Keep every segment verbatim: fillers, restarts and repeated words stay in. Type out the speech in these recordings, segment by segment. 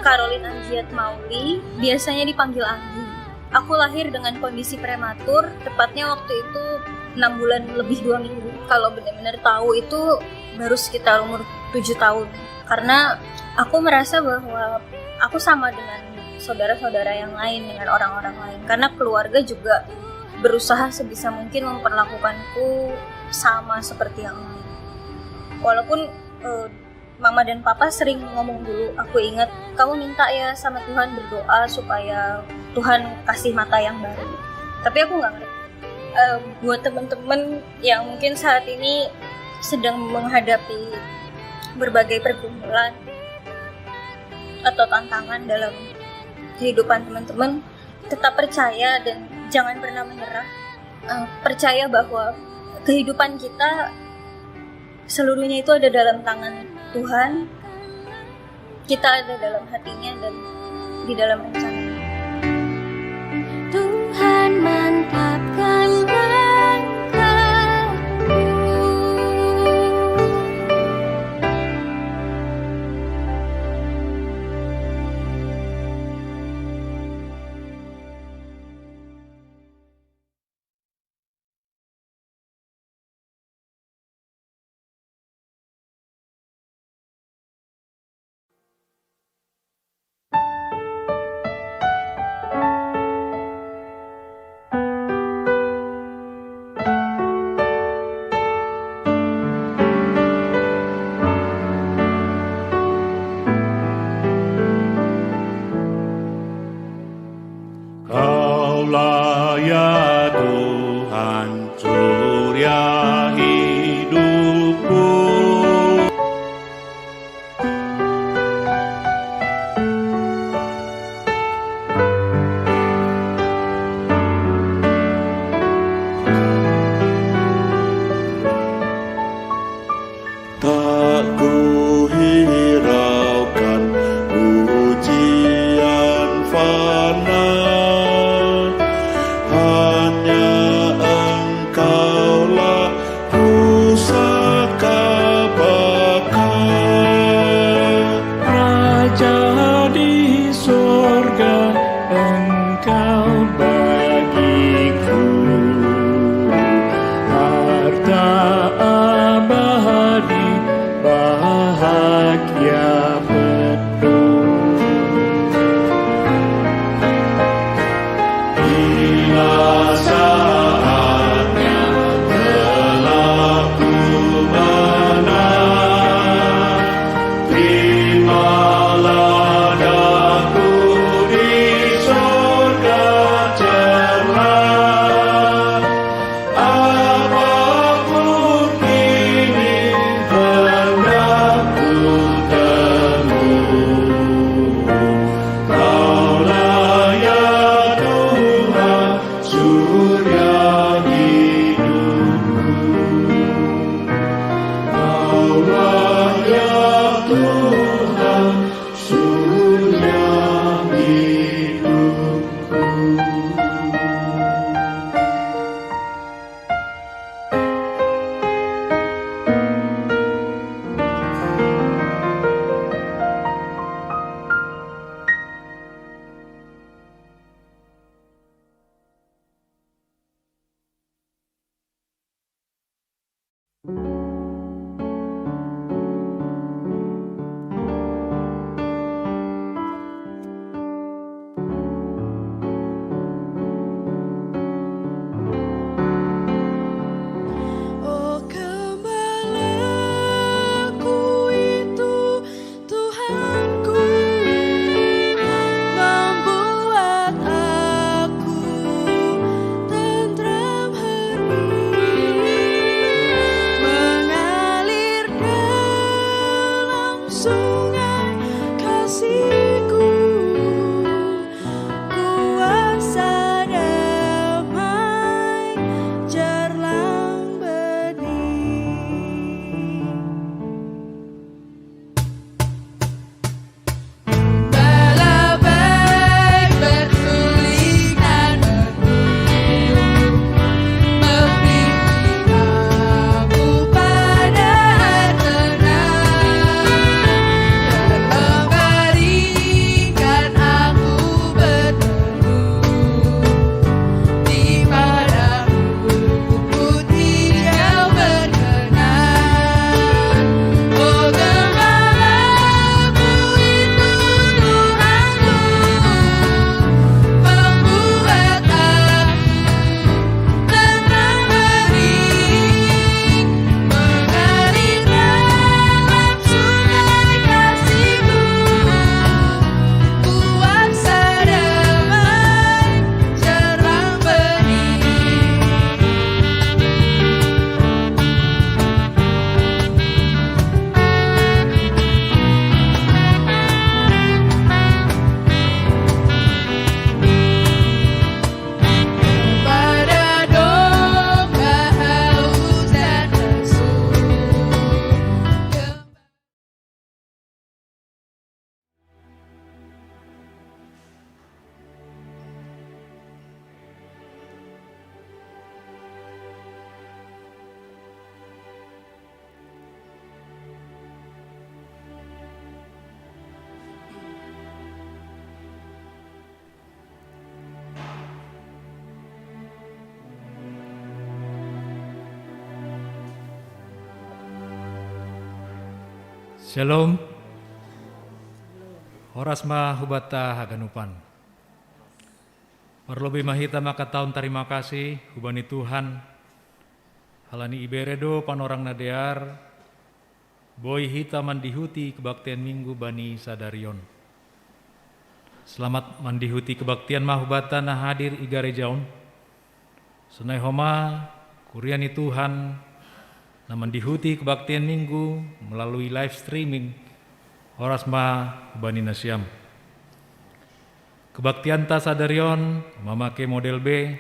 Caroline Anjiat Mauli, biasanya dipanggil Anggi. Aku lahir dengan kondisi prematur, tepatnya waktu itu enam bulan lebih dua minggu. Kalau benar-benar tahu itu baru sekitar umur tujuh tahun. Karena aku merasa bahwa aku sama dengan saudara-saudara yang lain, dengan orang-orang lain. Karena keluarga juga berusaha sebisa mungkin memperlakukanku sama seperti yang lain. Walaupun eh, mama dan papa sering ngomong dulu, aku ingat, "Kamu minta ya sama Tuhan, berdoa supaya Tuhan kasih mata yang baru." Tapi aku nggak ngerti. Eh, buat temen-temen yang mungkin saat ini sedang menghadapi berbagai pergumulan atau tantangan dalam kehidupan teman-teman, tetap percaya dan jangan pernah menyerah. Eh, percaya bahwa kehidupan kita seluruhnya itu ada dalam tangan Tuhan. Kita ada dalam hatinya dan di dalam rencana. Tuhan mantapkan langkahku. Kaulah ya Tuhan, surya hidupku. Tak ku hiraukan pujian fana, hanya Engkaulah pusaka baka. Raja di surga, Engkau bagiku harta abadi, bahagia penuh. Inilah saatnya telah ku menang. Terimalah Shalom. Horas ma hubata haganupan. Parlobei ma hita mangkatahon tarima kasih hubani Tuhan, halani ibere do panorang na dear, boi hita mandihuti kebaktian Minggu bani sadarion. Selamat mandihuti kebaktian ma hubata na hadir i gareja on. Sonai homa, kuria ni Tuhan, na mandihuti kebaktian Minggu melalui live streaming, horas ma hubani nasiam. Kebaktianta sadarion mamake model B,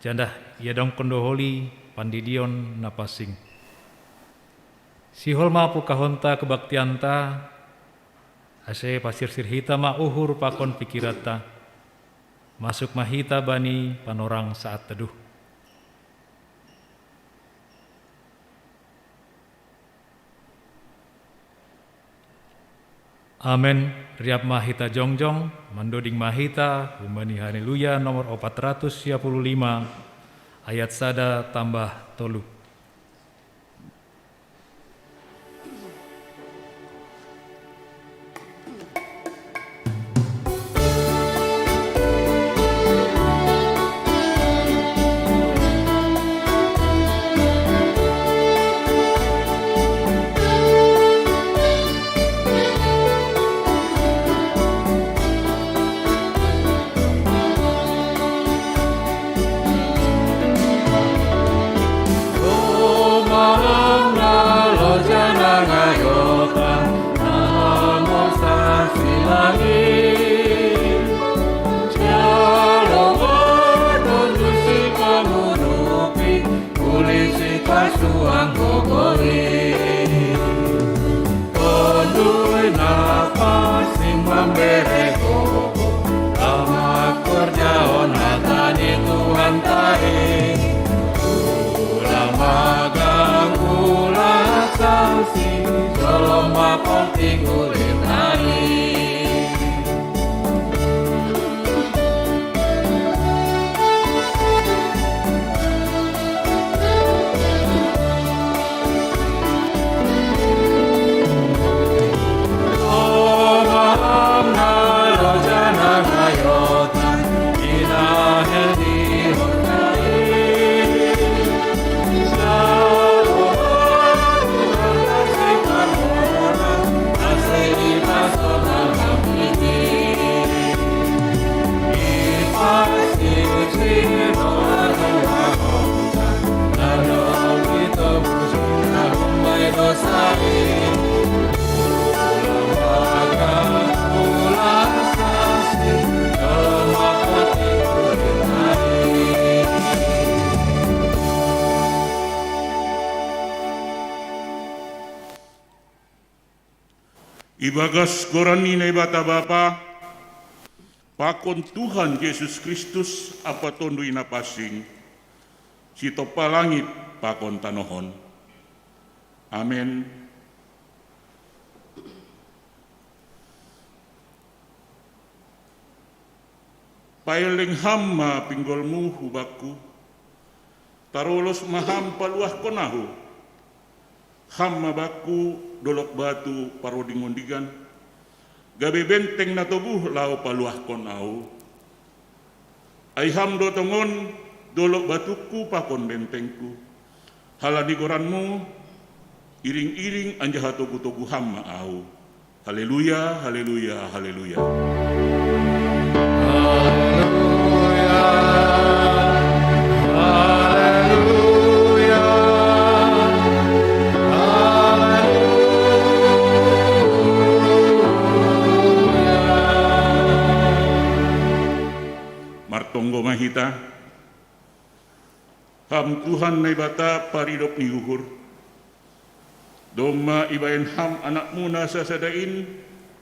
janah iadongkon do holi pandidion na pansing. Sihol ma pungkahonta kebaktianta, ase pasirsir hita ma uhur pakon pikiranta, masuk ma hita bani panorang saat teduh. Amen. Riap ma hita jongjong, mandoding ma hita hubani Haleluya nomor opat ratus sia puluh lima, ayat sada tambah tolu. Tondui na pansing mambere gogo, lamak korjahon hata ni Tuhanta i. Ulang magang, ulang sangsi, jolom ma potik ulitani. Ibagas goran ni Naibata Bapa, pakon Tuhan Jesus Kristus ampa Tonduy Napansing, sitompa langit pakon tanoh on. Amen. Paelleng Ham ma pinggolMu hu bakku, tarolos ma Ham paluahkon ahu. Ham ma bakku dolok batu parondingondigan, gabe benteng na toguh laho paluahkon ahu. Ai Ham do tongon dolok batungku pakon bentengku. Halani goranMu, iring-iring anjaha togu-togu Ham ma ahu. Haleluya, haleluya, haleluya. Haleluya, haleluya, haleluya. Martonggo ma hita. Ham Tuhan Naibata paridop ni uhur, domma ibahen Ham AnakMu na sasada in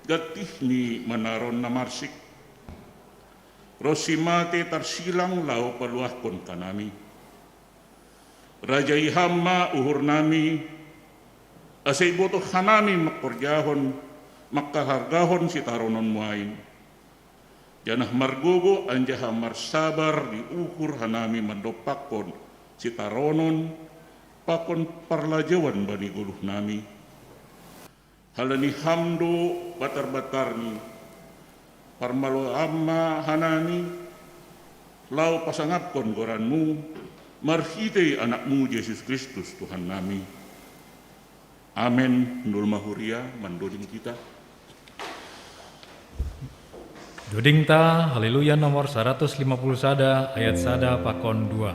gantih ni manaron na marsik, ronsi mate tarsilang laho paluahkon hanami. Rajai Ham ma uhurnami, ase ibotoh hanami mangkorjahon, mangkahargahon sitarononMu ain. Janah margogoh anjaha marsabar diuhur hanami mandompakkon sitaronon pakon parlajouan bani goluhnami. Halani Ham do batar-batarni, parmaluamma hanami, laho pasangapkon goranMu, marhitei AnakMu Jesus Kristus Tuhannami. Amen. Nulma huria mandoding kita. Dodingta, Haleluya nomor saratus lima puluh sada, ayat sada pakon dua.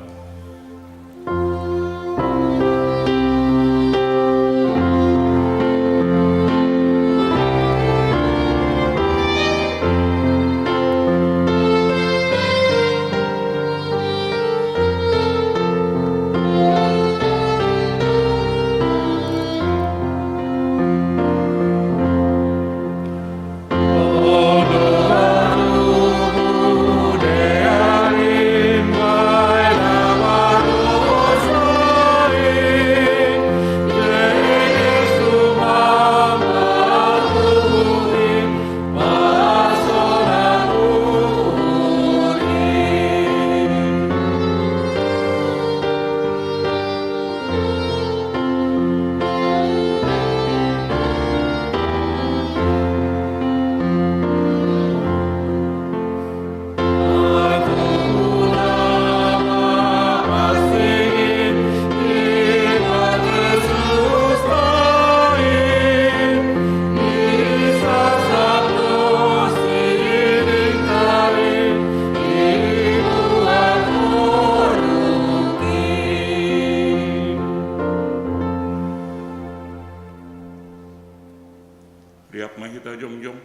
Riap ma hita jongjong.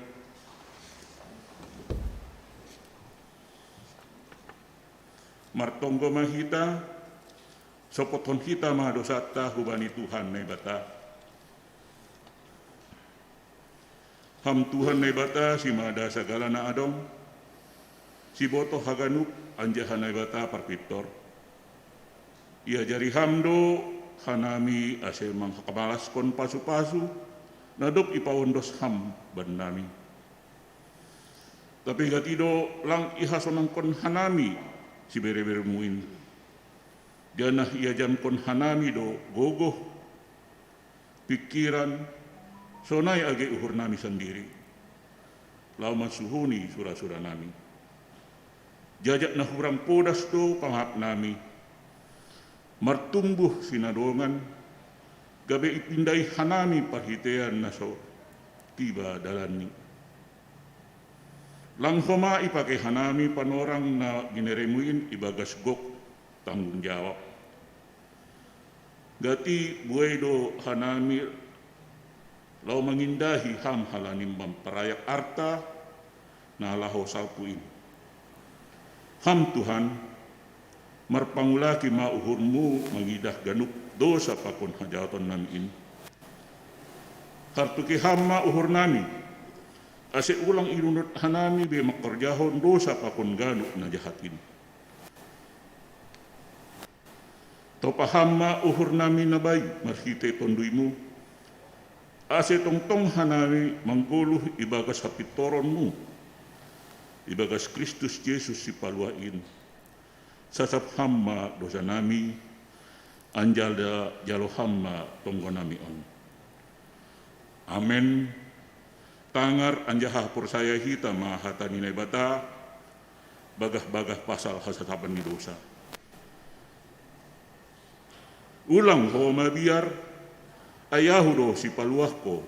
Martonggo ma hita, sopothon hita ma dosanta hubani Tuhan Naibata. Ham Tuhan Naibata, simada sagala na adong, sibotoh haganup anjaha Naibata parpintor. Iajari Ham do hanami ase manghamalaskon pasu-pasu, na dob ipaondos Ham bannami. Tapi gati do lang ihasonangkon hanami sibere-bereMu in. Janah iajamkon hanami do gogoh, pingkiran, sonai age uhurnami sandiri, laho mansuhuni sura-suranami. Jajak na hurang podas do pangahapnami, martumbuh sinadongan, gabe ipindai hanami parhiteian na so tiba dalanni. Lang homa ipake hanami panorang na ginereMu in ibagas gok tanggung jawab. Gati buei do hanami laho mangindahi Ham halani mamparayak arta na laho salpu in. Ham Tuhan, marpangulaki ma uhurMu mangidah ganup dosa pakon hajahatonnami in. Hartuki Ham ma uhurnami, ase ulang inunot hanami be mangkorjahon dosa pakon ganup na jahat in. Topa Ham ma uhurnami na bayu marhitei TonduyMu, ase tongtong hanami manggoluh ibagas hapintoronMu, ibagas Kristus Jesus Sipaluah in. Sasap Ham ma dosanami, anjaha jalo Ham ma tonggonami on. Amen. Tangar anjaha porsaya hita ma hata ni Naibata, bagah-bagah pasal hasasapan ni dosa. Ulang ho mabiar, ai Ahu do sipaluah ho.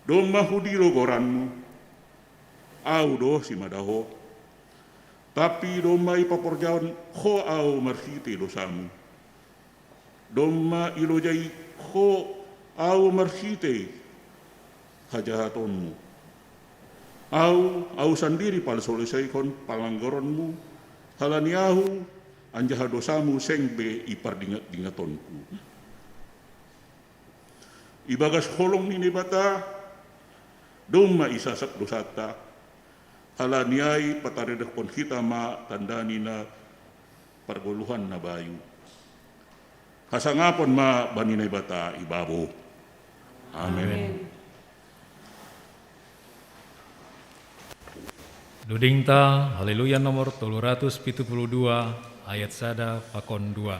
Domma hudilo goranMu, Ahu do simada ho. Tapi domma ipaporjahon ho Ahu marhitei dosaMu. Domma ilojai ho Ahu marhitei hajahatonMu. Ahu, Ahu sandiri pasolesaihon panglanggaronMu, halani Ahu, anjaha dosaMu seng be ipardingat-dingatonku. Ibagas holong ni Naibata, domma isasap dosanta, halani ai pataridakkon hita ma tanda ni na pargoluhan na bayu. Hasangapon ma bani Naibata ibabo. Amen. Amen. Dodingta, Haleluya nomor tolu ratus pitu puluh dua, ayat sada pakon dua.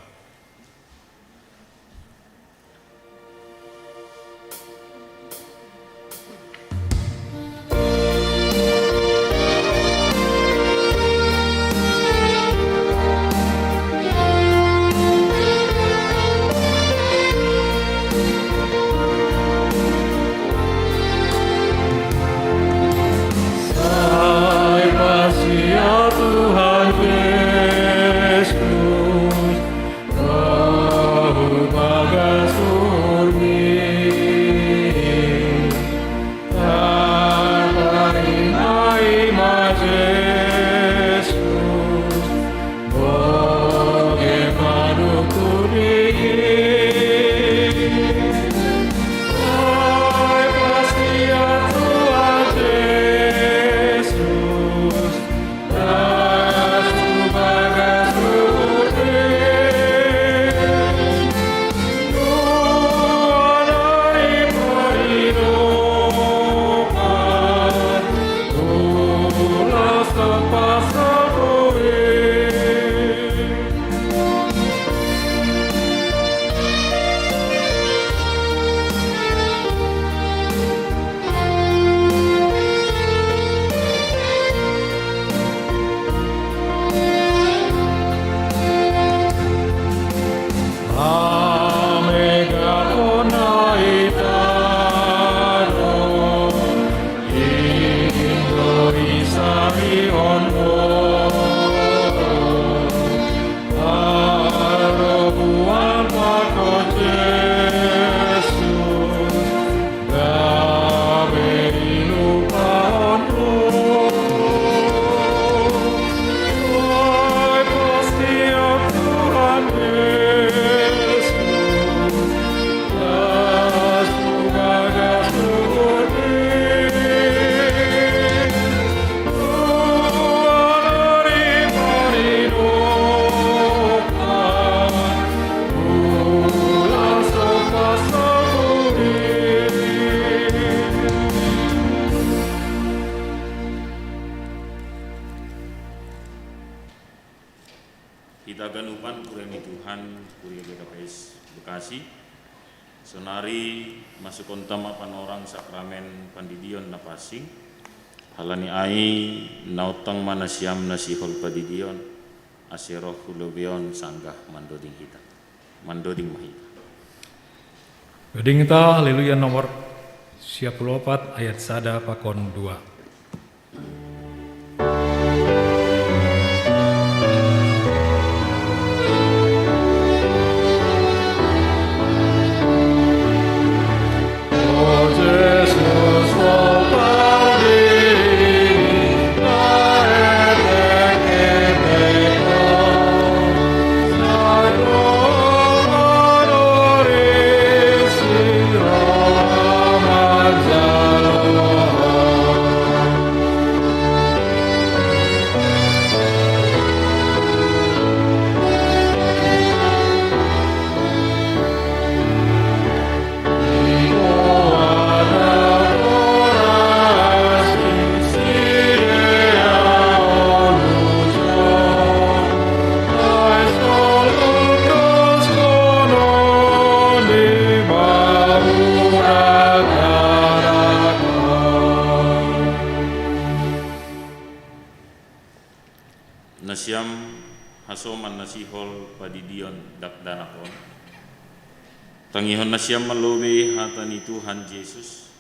Haganupan kuria ni Tuhan, kuria G K P S Bekasi. Sonari masukonta ma panorang sakramen pandidion na passing. Halani ai naontang ma nasiam na sihol padidion, ase roh hu lobei on sanggah mandoding hita. Mandoding ma hita. Doding hita, Haleluya nomor siapuluh opat ayat sada pakon dua. Nasiam hasoman na sihol padidion dakdanak on. Tangihon nasiam ma lobei hata ni Tuhan Jesus,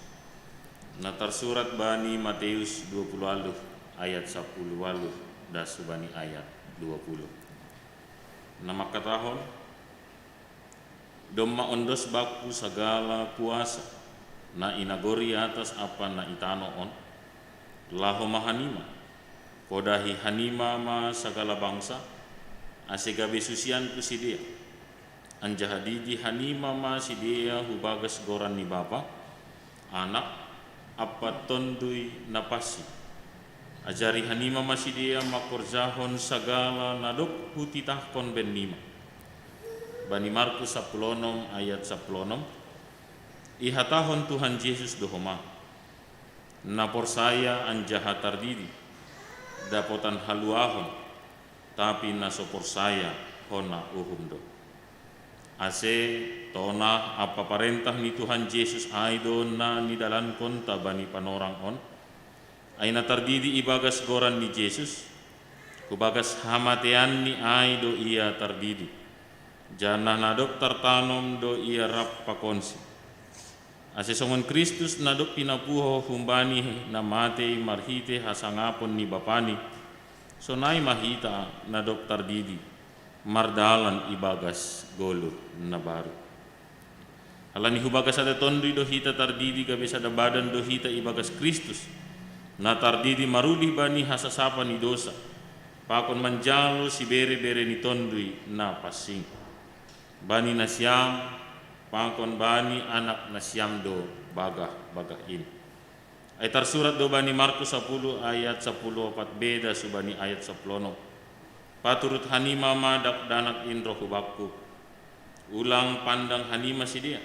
na tarsurat bani Mateus dua puluh waluh ayat sapuluh waluh das hubani ayat dua puluh. Na mangkatahon, Domma ondos bakku sagala kuasa, na i nagori atas ampa na i tano on, laho ma hanima, podahi hanima ma sagala bangsa, ase gabe susianku sidea. Anjaha didi hanima ma sidea hu bagas goran ni Bapa, Anak, ampa Tonduy Napansing. Ajari hanima ma sidea mangkorjahon sagala na dob hutitahkon bennima. Bani Markus sapuluh onom ayat sapuluh onom, ihatahon Tuhan Jesus do homa, na porsaya anjaha tardidi, dapotan haluahon, tapi na so porsaya hona uhum do. Ase, tonah ampa parentah ni Tuhan Jesus ai do na nidalankonta bani panorang on, ai na tardidi ibagas goran ni Jesus, hubagas hamateanni ai do ia tardidi, janah na dob tartanom do ia rap pakonsi. Ase songon Kristus na dob pinapuho humbani na matei marhitei hasangapon ni Bapani, sonai ma hita na dob tardidi, mardalan ibagas goluh na baru. Halani hubagas sada Tonduy do hita tardidi, gabe sada badan do hita ibagas Kristus, na tardidi marulih bani hasasapan ni dosa, pakon manjalo siberebere ni Tonduy Napansing. Bani nasiam, pakon bani anak nasiam do bagah-bagah in. Ai tarsurat do bani Markus sapuluh ayat sapuluh opat beda subani ayat sapuluh onom. Paturut hanima ma dakdanak in roh hu bakku. Ulang pandang hanima sidea.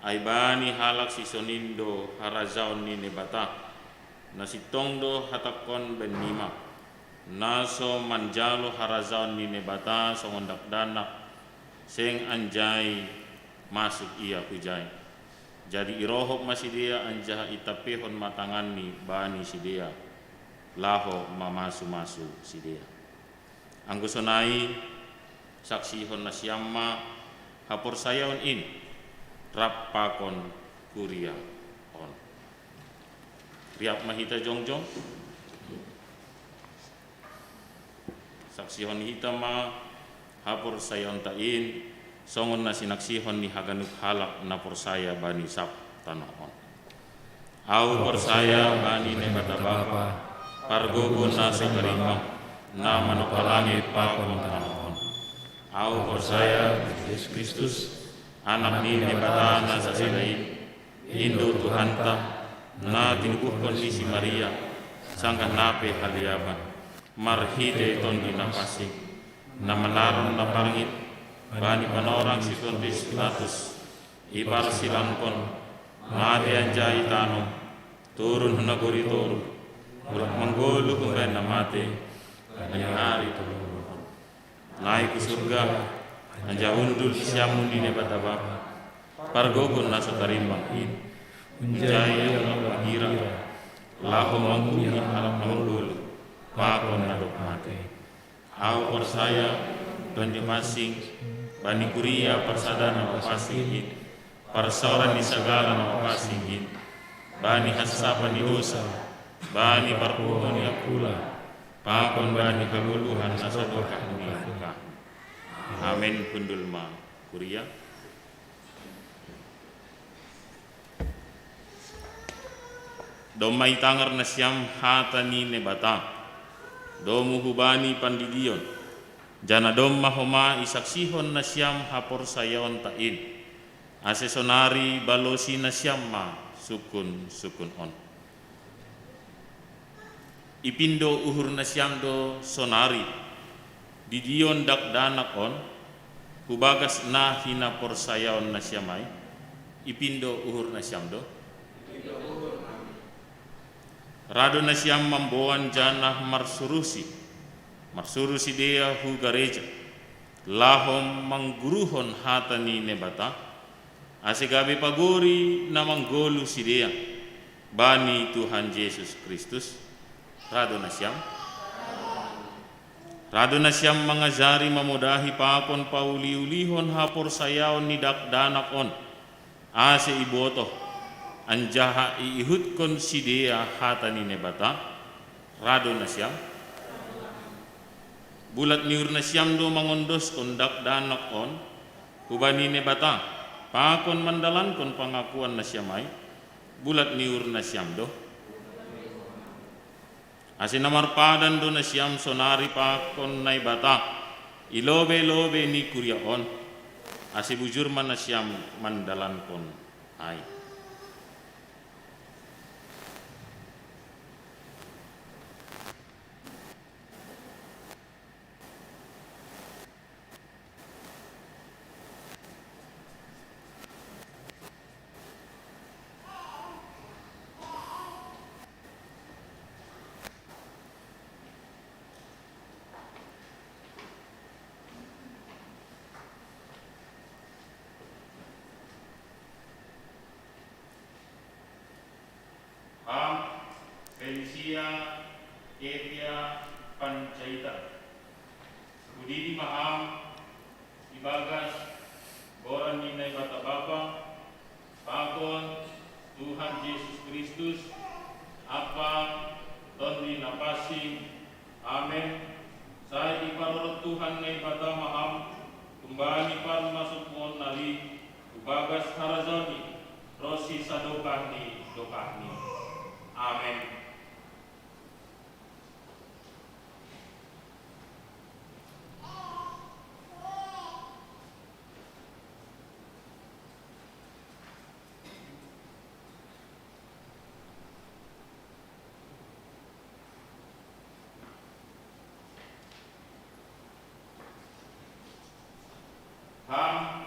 Ai bani halak sisonin do harajaon ni Naibata, na sintong do hatangkon bennima, na so manjalo harajaon ni Naibata songon dakdanak, seng anjai masuk ia hujai. Jadi irohop ma sidea anjaha itampehon ma tanganni bani sidea, laho mamasu-masu sidea. Anggo sonai, saksihon nasiam ma haporsayaon in rap pakon kuria on. Riap ma hita jongjong. Saksihon hita ma haporsayaonta in, songon na sinaksihon ni haganup halak na porsaya bani sab tanoh on. Ahu porsaya bani Naibata Bapa, pargogo na sangarimbang, na manongkal langit pakon tanoh on. Ahu porsaya Jesus Kristus, Anak ni Naibata na sasada in, in do Tuhanta, na tinubuhkon ni si Maria, sanggah na pe haliaban, marhitei Tonduy Napansing, na manaron na parngit bani panorang si Pontius Pilatus, iparsilangkon, mate anjaha itanom, turun hu nagori toruh, mulak manggoluh humbani na mate, bani ari tolu puluh onom. Naik ku surga, anjaha hundul di siamun ni Naibata Bapa, pargogon na so tarimbang in. Unjai ia lam magira, laho manguruhi halak na manggoluh, pakon na dob mate. Ahu porsaya, Tuhan Dia pansing, bani kuria parsada na papansing in, parsaoran ni sagala na papansing in, bani hasasapan ni dosa, bani parpuhoon ni angkula, pakon bani hagoluhan na sadokah dungkah-dungkah. Amen. Hundul ma kuria. Domma itangar nasiam hata ni Naibata, domu hubani pandidion, janah domma homa isaksihon nasiam haporsayaonta in, ase sonari balosi nasiam ma sungkun-sungkun on. Ipindo uhur nasiam do sonari, didion dakdanak on, hubagas na hinaporsayaon nasiam ai, ipindo uhur nasiam do. Rado nasiam mamboan janah marsurusi, marsurusi sidea hu gareja, laho mangguruhon hata ni Naibata, ase gabe pagori na manggoluh sidea bani Tuhan Jesus Kristus. Rado nasiam. Rado nasiam mangajari mamodahi pakon pauli-ulihon haporsayaon ni dakdanak on, ase ibotoh, anjaha iihutkon sidea hata ni Naibata. Rado nasiam. Bulat ni uhur nasiam do mangondoskon dakdanak on hubani Naibata, pakon mandalankon pangakuan nasiam ai. Bulat ni uhur nasiam do. Ase na marpadan do nasiam sonari pakon Naibata, i lobei-lobei ni kuria on, ase bujur ma nasiam mandalankon ai. Ham, Felicia Ketia Panjaitan. Hudidi ma ham ibagas goran ni Naibata Bapa, pakon Tuhan Jesus Kristus, Ampa Tondi Na Pansing. Amen. Sai iparorot Tuhan Naibata ma ham, humbani parmasukon nari, hubagas harajaonNi, ronsi sadokah ni dokahni. Amen. Ham,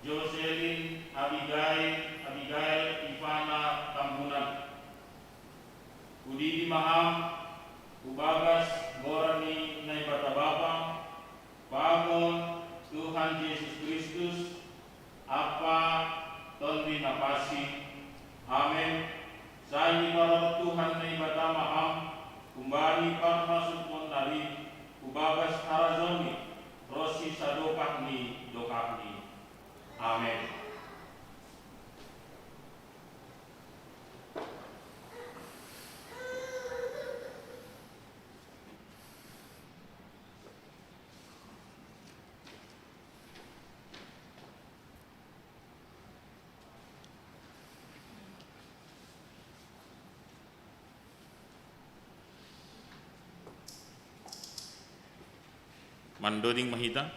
Jocelyn Abigail, Abigail Ivana Tambunan. Hudidi ma ham, hubagas goran ni Naibata Bapa, pakon Tuhan Jesus Kristus, Ampa Tondi Na Pansing. Amen. Sai iparorot Tuhan Naibata ma ham, humbani parmasukon nari, hubagas harajaonNi, ronsi sadokah ni dokahni. Amen. Mandoding ma hita.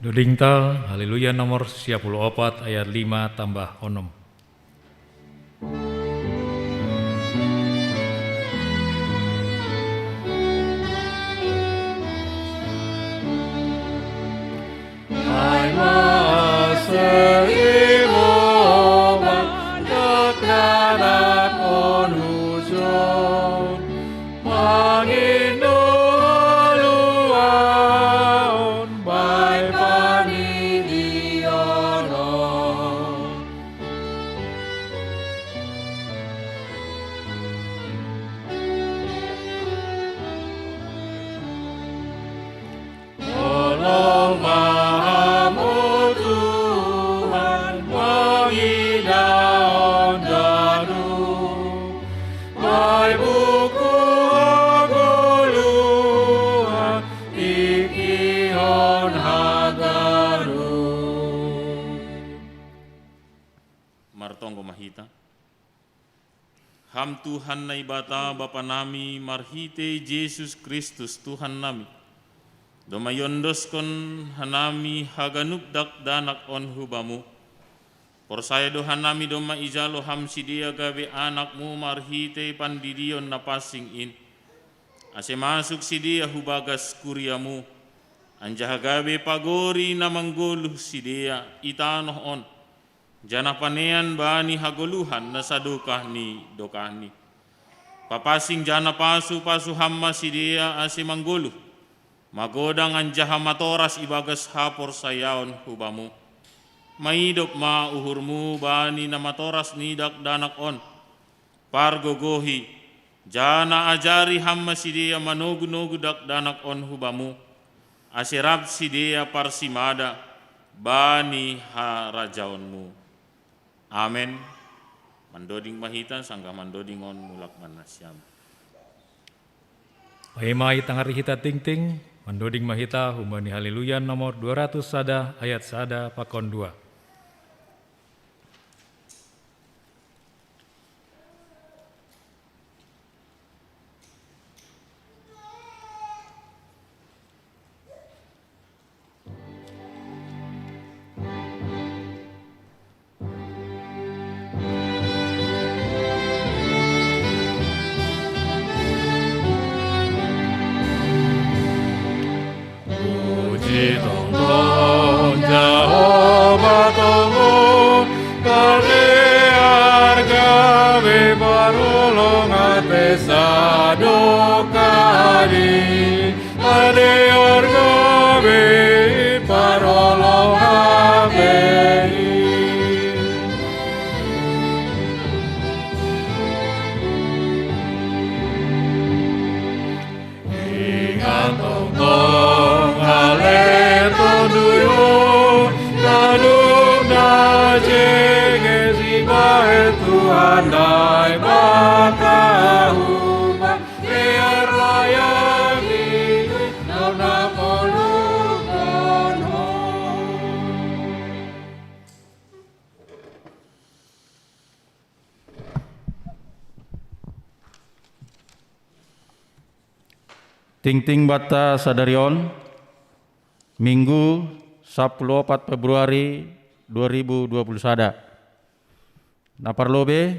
Dodingta, Haleluya nomor sia puluh opat ayat lima tambah onom. Ai ma seri mo ba dakdanak on hujon, mangin Ham Tuhan Naibata Bapa nami marhitei Jesus Kristus Tuhan nami, domma iondoskon hanami haganup dakdanak on hu Bamu. Porsaya do hanami domma ijalo Ham sidea gabe anakMu marhitei pandidion na pansing in, ase masuk sidea hu bagas kuriaMu, anjaha gabe pagori na manggoluh sidea i tanoh on, janah panean bani hagoluhan na sadokah ni dokahni. Papansing janah pasu-pasu Ham ma sidea ase manggoluh, magodang anjaha matoras ibagas haporsayaon hu Bamu. Maidop ma uhurMu bani na matoras ni dakdanak on. Pargogohi, janah ajari Ham ma sidea manogu-nogu dakdanak on hu Bamu, ase rap sidea parsimada bani harajaonMu. Amen. Mandoding ma hita, sanggah mandoding on mulak ma nasiam. Paima itangari hita tingting, mandoding ma hita humbani Haleluya nomor dua ratus sada ayat sada pakon dua. Puji tongtong Jahowa Tuhan, kare arga be parolong ate sadokah ni, kare arga be parolong ate. Ingat tongtong ale tonduyo, taduk na jenge sibahe Tuhan Naibata humbang biar layang ini, na polukan ho. Tingting banta sadari on, Minggu, sampulu opat Februari dua ribu dua puluh sada. Na parlobei,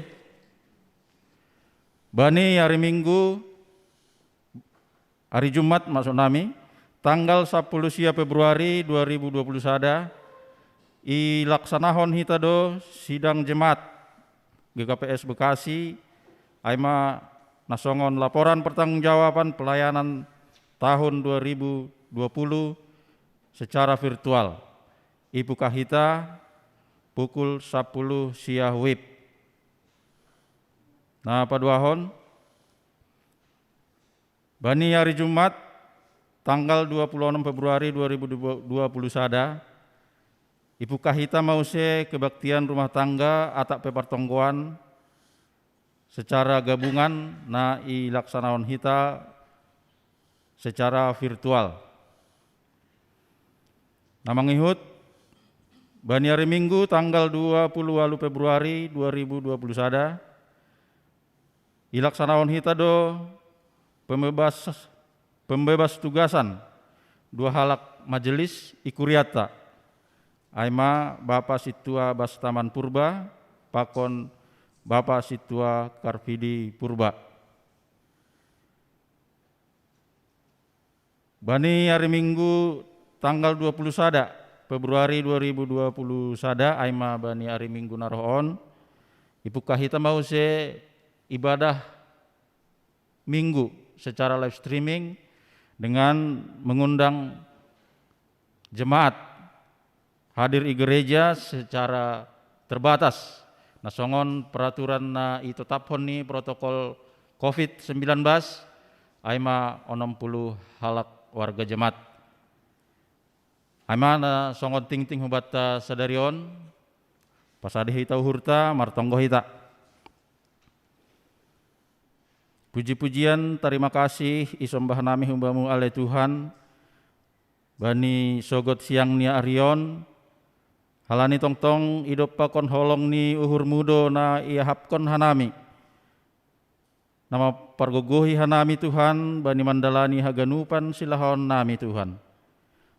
bani ari Minggu, ari Jumat maksud nami, tanggal sampulu sia Februari dua ribu dua puluh sada, ilaksanahon hita do sidang jemaat G K P S Bekasi, ai ma na songon laporan pertanggungjawaban pelayanan tahun dua ribu dua puluh secara virtual. Ibuka hita pukul sampulu sia wib. Na paduahon, bani ari Jumat, tanggal dua puluh onom Februari dua ribu dua puluh sada, ibuka hita ma use kebaktian rumah tangga atap pe partonggoan secara gabungan na ilaksanahon hita secara virtual. Na mangihut, bani ari Minggu tanggal dua puluh ualu Februari dua ribu dua puluh sada, ilaksanahon hita do pembebas, pembebas tugasan dua halak majelis i kurianta, ai ma Bapa Sintua Bastaman Purba pakon Bapa Sintua Karvidi Purba. Bani ari Minggu tanggal dua puluh sada Februari dua ribu dua puluh sada, ai ma bani ari Minggu na roh on, ibuka hita ma use ibadah Minggu secara live streaming dengan mengundang jemaat hadir i gereja secara terbatas. Na songon peraturan na itetaphon ni protokol covid sembilan belas, ai ma onom pulu halak warga jemaat. Ai ma na songon tingting hubanta sadari on, pasada hita uhurta, martonggo hita. Puji-pujian, tarima kasih, isombah nami hu Bamu ale Tuhan, bani sogot siang ni ari on, Halani tongtong idop pakon holong ni uhurmu do na iahapkon hanami. Na mampargogohi hanami Tuhan, bani mandalani haganupan silahoon nami Tuhan.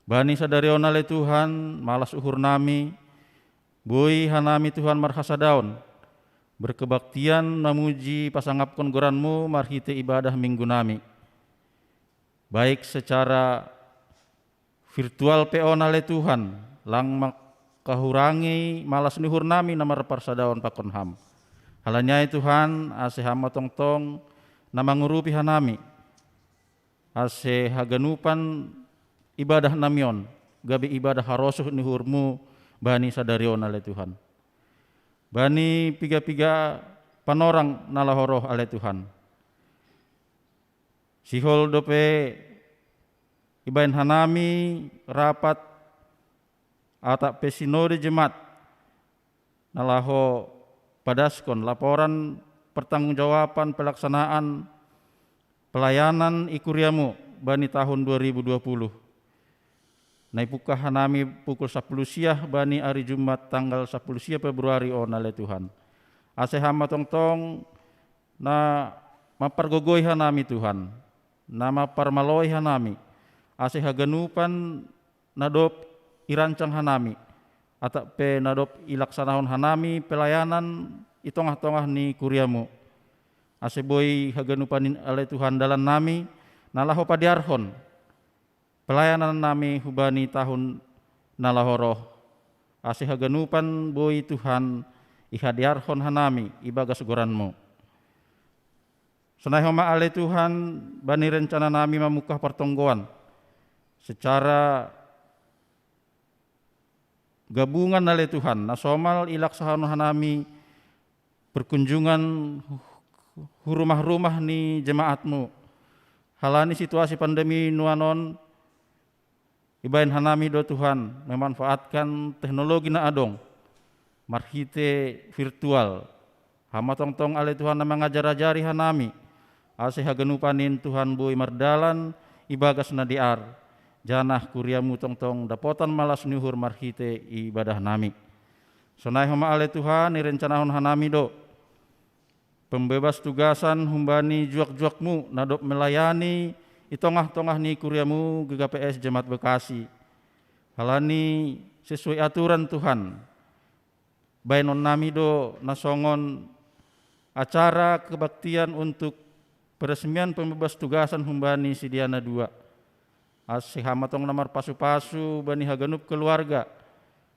Bani sadari on ale Tuhan, malas uhur nami, boi hanami Tuhan marhasadaon, berkebaktian mamuji pasangapkon goranmu marhite ibadah minggu nami. Baik secara virtual pe on ale Tuhan, lang mangkahurangi malas ni uhur nami na marparsadaon pakon Ham. Halani ai Tuhan, ase Ham ma tongtong na mangurupi hanami, ase haganupan ibadah nami on, gabe ibadah harosuh ni uhurmu bani sadari on ale Tuhan. Bani piga-piga panorang na laho roh ale Tuhan. Sihol dope ibaen hanami rapat atap pe sinode jemaat na laho padaskon laporan pertanggungjawaban pelaksanaan pelayanan i kuriamu bani tahun dua ribu dua puluh. Na ipungkah hanami pukul sapuluh siah bani ari Jumat tanggal sapuluh siah Februari on ale Tuhan. Ase Ham ma tongtong na mampargogoi hanami Tuhan, na mamparmaloi hanami, ase haganupan na dob irancang hanami, atap pe na dob ilaksanahon hanami pelayanan i tongah-tongah ni kuriamu. Ase boi haganupan in ale Tuhan dalan nami, na laho padearhon pelayanan nami hubani tahun na laho roh, ase haganupan boi Tuhan ihadearhon hanami ibagas goranmu. Sonai homa ale Tuhan, bani rencana nami mamungkah partonggoan secara gabungan ale Tuhan, na somal ilaksahon hanami perkunjungan hu rumah-rumah ni jemaatmu. Halani situasi pandemi nuan on, ibaen hanami do Tuhan memanfaatkan teknologi na adong marhite virtual. Ham ma tongtong ale Tuhan na mangajar-ajari hanami, ase haganupan in Tuhan boi mardalan ibagas na dear, janah kuriamu tongtong dapotan malas ni uhur marhite ibadah nami. Sonai homa ale Tuhan irencanahon hanami do pembebas tugasan humbani juak-juakmu na dob melayani i tongah-tongah ni kuriamu G K P S Jemaat Bekasi. Halani sesuai aturan Tuhan, baenon nami do na songon acara kebaktian untuk peresmian pembebas tugasan humbani sidea na dua. Ase Ham ma tong na marpasu-pasu bani haganup keluarga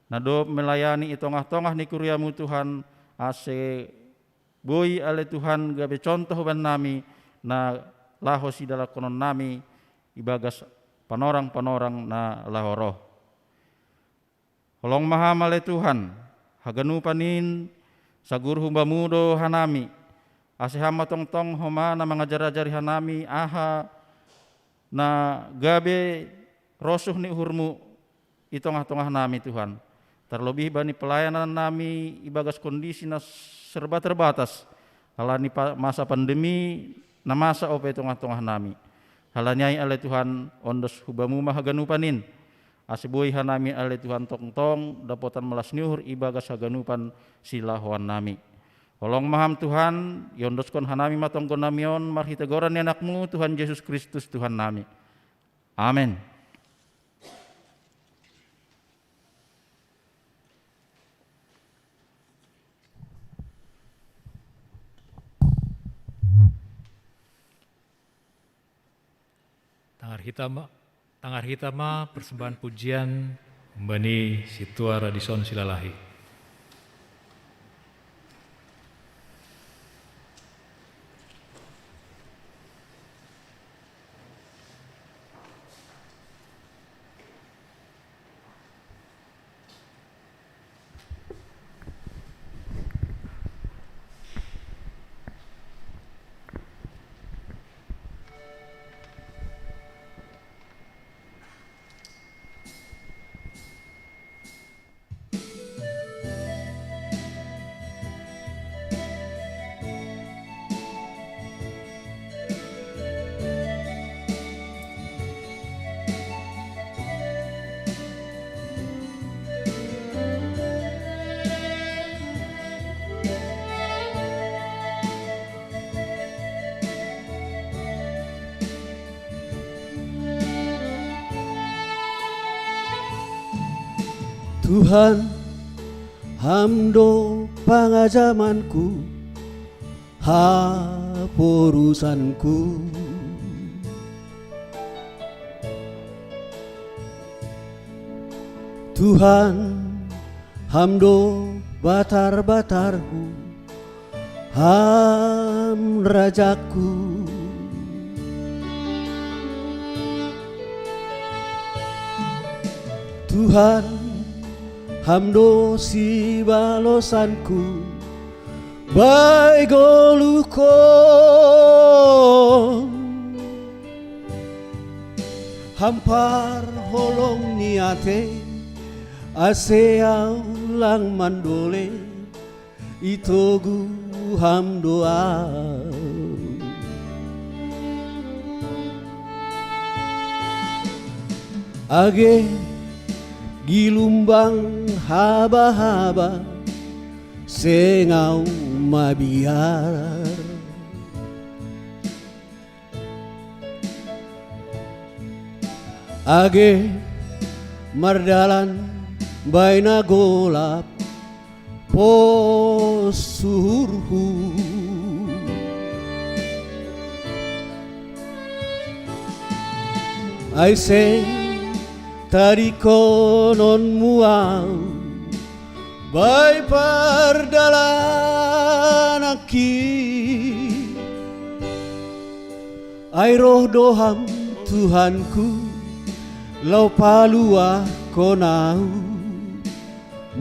na dob melayani i tongah-tongah ni kuriamu Tuhan, ase boi ale Tuhan gabe contoh bannami na laho sidalangkonon nami ibagas panorang-panorang na laho roh. Holong ma Ham ale Tuhan, haganupan in sagur humbamu do hanami, ase Ham ma tongtong homa na mangajar-ajari hanami aha na gabe rosuh ni uhurmu i tongah-tongah nami Tuhan. Terlebih bani pelayanan nami ibagas kondisi na serba terbatas, halani masa pandemi na masa ope i tongah-tongah nami. Halani ai ale Tuhan, ondos hubamu ma haganupan in, ase boi hanami ale Tuhan tongtong dapotan malas ni uhur ibagas haganupan silahoan nami. Holong ma Ham Tuhan, iondoskon hanami ma tonggo nami on marhite goran ni AnakMu Tuhan Jesus Kristus Tuhan nami. Amen. Tangar hita ma, tangar hita ma persembahan pujian humbani sintua radison silalahi. Tuhan, Ham do pangajamanku, haporusanku. Tuhan, Ham do batar-batarku, Ham rajaku. Tuhan, Ham do sibalosanku, bai goluhkon. Ham parholong ni atei, ase au lang mandolei, itogu Ham do au. Age gilumbang haba-haba, seng au mabiar. Age mardalan bai na golap pos uhurhu, ai seng tadingkononmu au bai pardalananki. Ai roh do Ham, Tuhanku, laho paluahkon au,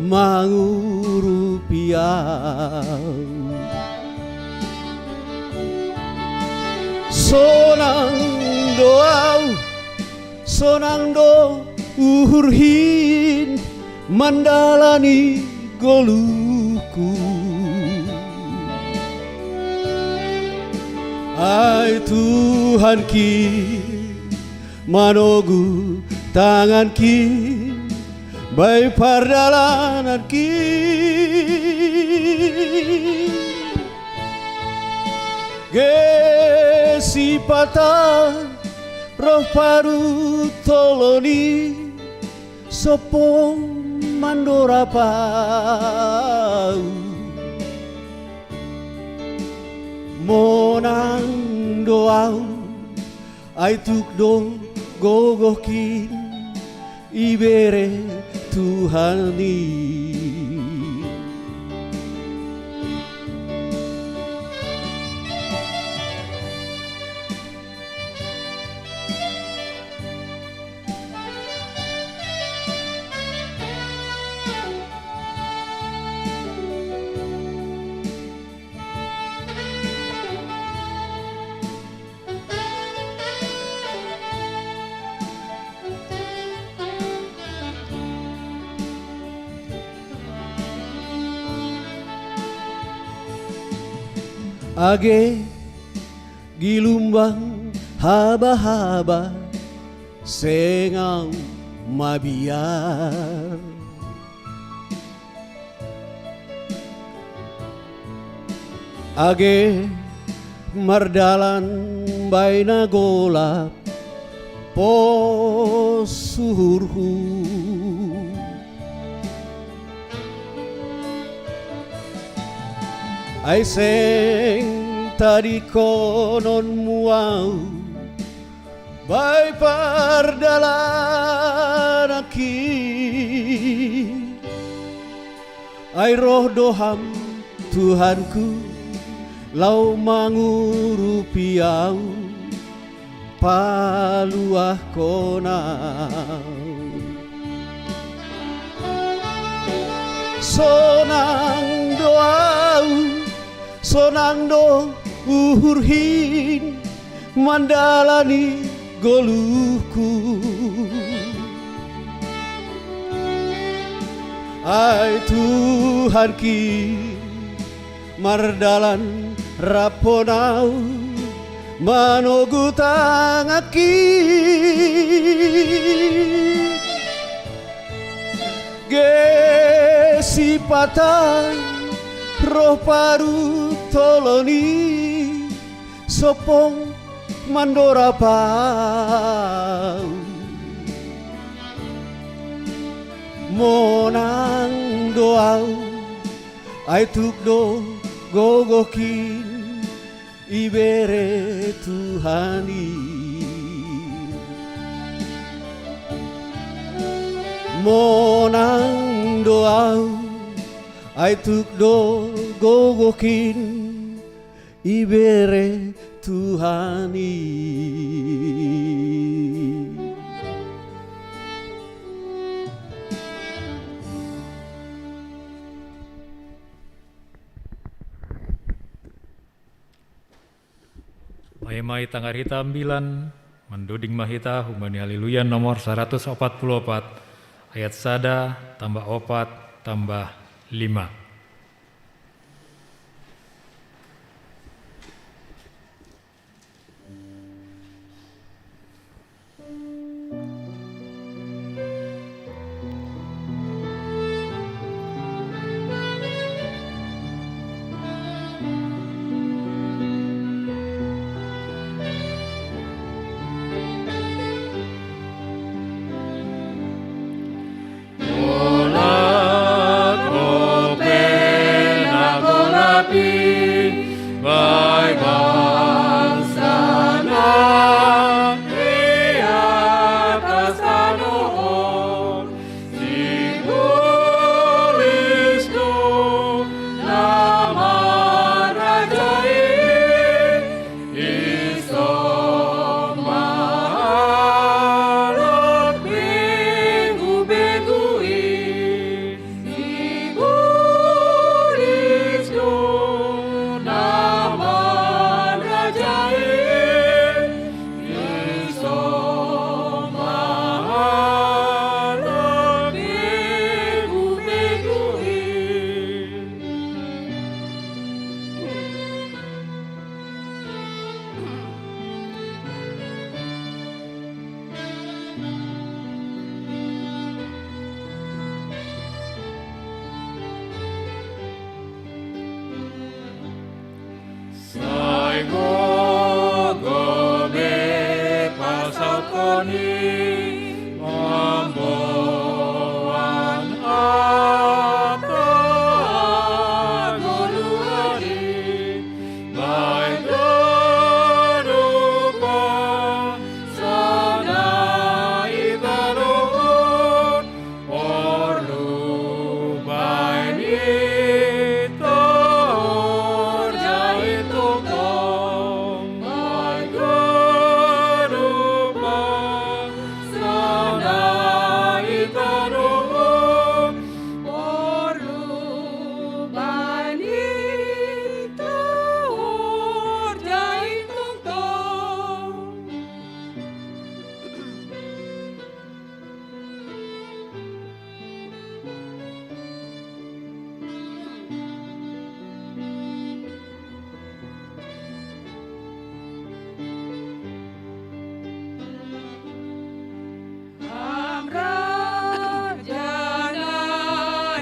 mangurupi au. Sonang do au, sonang do uhurhin mandalani goluhku. Ai Tuhanki, manogu tanganki bai pardalananki. Ge sipata roh paruh tolon i, sopo mandorap au. Monang do au, ai tuk do gogohkin ibere Tuhan i. Age gilumbang haba-haba, seng au mabiar. Age mardalan bai na golap pos uhurhu, ai seng tadingkononmu au bai pardalananki. Ai roh do Ham, Tuhanku, laho mangurupi au, paluahkon au. Sonang do au, sonang do uhurhin mandalani goluhku. Ai Tuhanki, mardalan raphon au, manogu tanganki. Ge sipata roh paruh tolon i, sopo mandorap au. Monang do au, ai tuk do gogokin ibere Tuhan i. Monang do au, ai tuk do gogokin ibere Tuhan i. Mai-mai tangar hita ambilan, manduding ma hita humbani Haleluya nomor saratus opat puluh opat, ayat sada tambah opat tambah lima. Ola ko pena ko lapi, bai bangsa na ia kasano on, si bulis do na marajai. Sai gogo be pasaut honi, mamboan hata goluhari, bai ganupa sada i tano on, porlu bai ni torjai tongtong, bai ganupa sada i tano on, porlu bai ni torjai tongtong. Am Raja na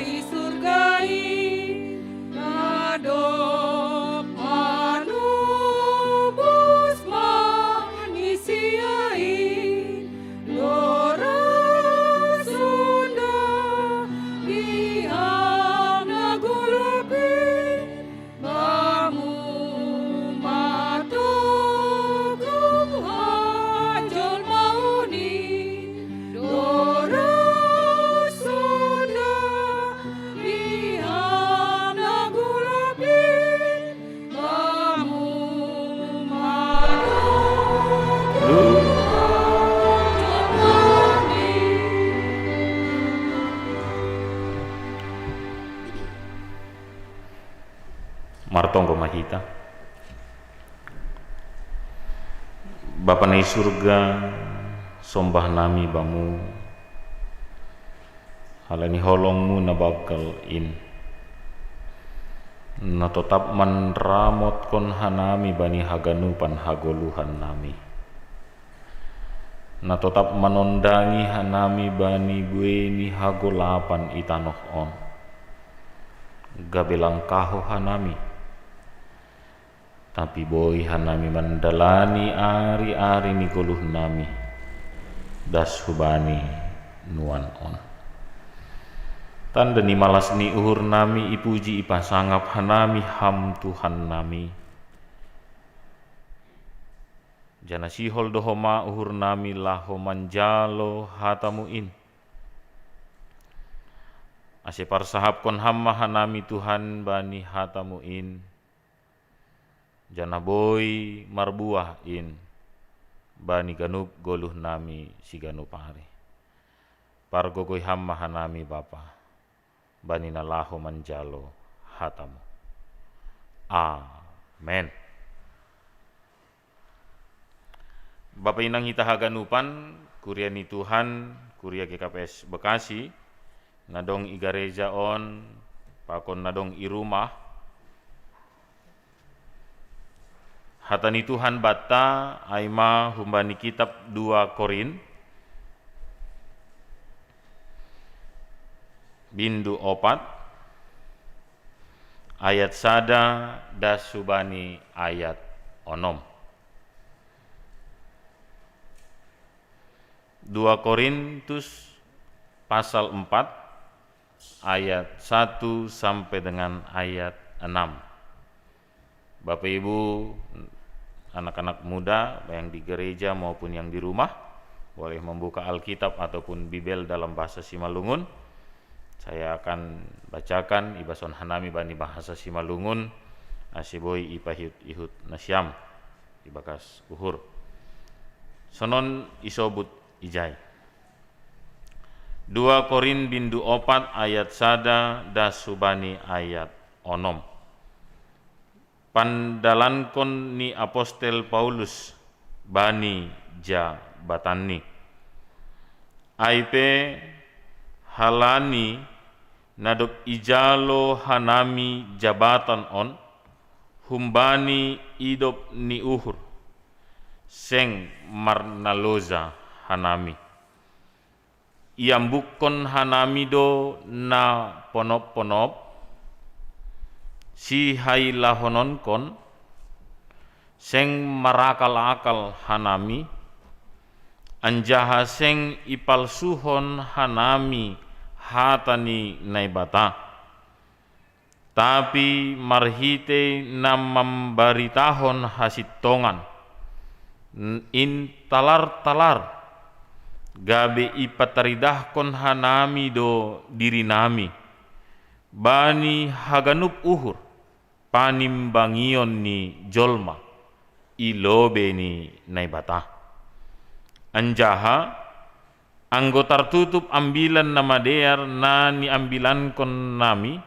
i surga i, na dob manobus manisia i, doras sonda di am na golap i, bamu ma togu hajol mauni, doras sonda di am na golap i, bamu ma togu hajol mauni. Martonggo ma hita. Bapa na i surga, sombah nami Bamu, halani holong-Mu na banggal in, na totap manramotkon hanami bani haganupan hagoluhan nami. Na totap manondangi hanami bani buei ni hagolapan i tanoh on, gabe langkaho hanami, tapi boi hanami mandalani ari-ari ni goluh nami, das hubani nuan on. Tanda ni malas ni uhur nami, ipuji ipasangap hanami Ham Tuhan nami. Janah sihol do homa uhur nami laho manjalo hatamu in. Ase parsahapkon Ham ma hanami Tuhan bani hatamu in, janah boi marbuah in bani ganup goluh nami siganup ari. Pargogoi Ham ma hanami Bapa, bani na laho manjalo hatamu. Amen. Bapa inang hita haganupan, kuria ni Tuhan, kuria G K P S Bekasi, na dong i gareja on, pakon na dong i rumah, hata ni Tuhan banta, ai ma humbani kitab dua Korin, bindu opat, ayat sada das hubani ayat onom. Dua Korintus pasal empat ayat satu sampai dengan ayat enam. Bapak Ibu, anak-anak muda yang di gereja maupun yang di rumah, boleh membuka Alkitab ataupun Bibel dalam bahasa Simalungun. Saya akan bacakan, ibason hanami bani bahasa Simalungun, ase boi ipahihut-ihut nasiam ibagas uhur. Sonon isobut ijai. Dua Korin bindu opat ayat sada das hubani ayat onom. Pandalankon ni apostel Paulus bani jabatanni. Ai pe halani na dob ijalo hanami jabatan on humbani idop ni uhur, seng marnaloja hanami. Iambukkon hanami do na ponop-ponop, sihailahononkon, seng marakal-akal hanami, anjaha seng ipalsuhon hanami hata ni Naibata. Tapi marhitei na mambaritahon hasintongan, n-, in talar-talar, gabe ipataridahkon hanami do dirinami bani haganup uhur, panimbangion ni jolma i lobei ni Naibata. Anjaha anggo tartutup Ambilan Namadear na niambilankon nami,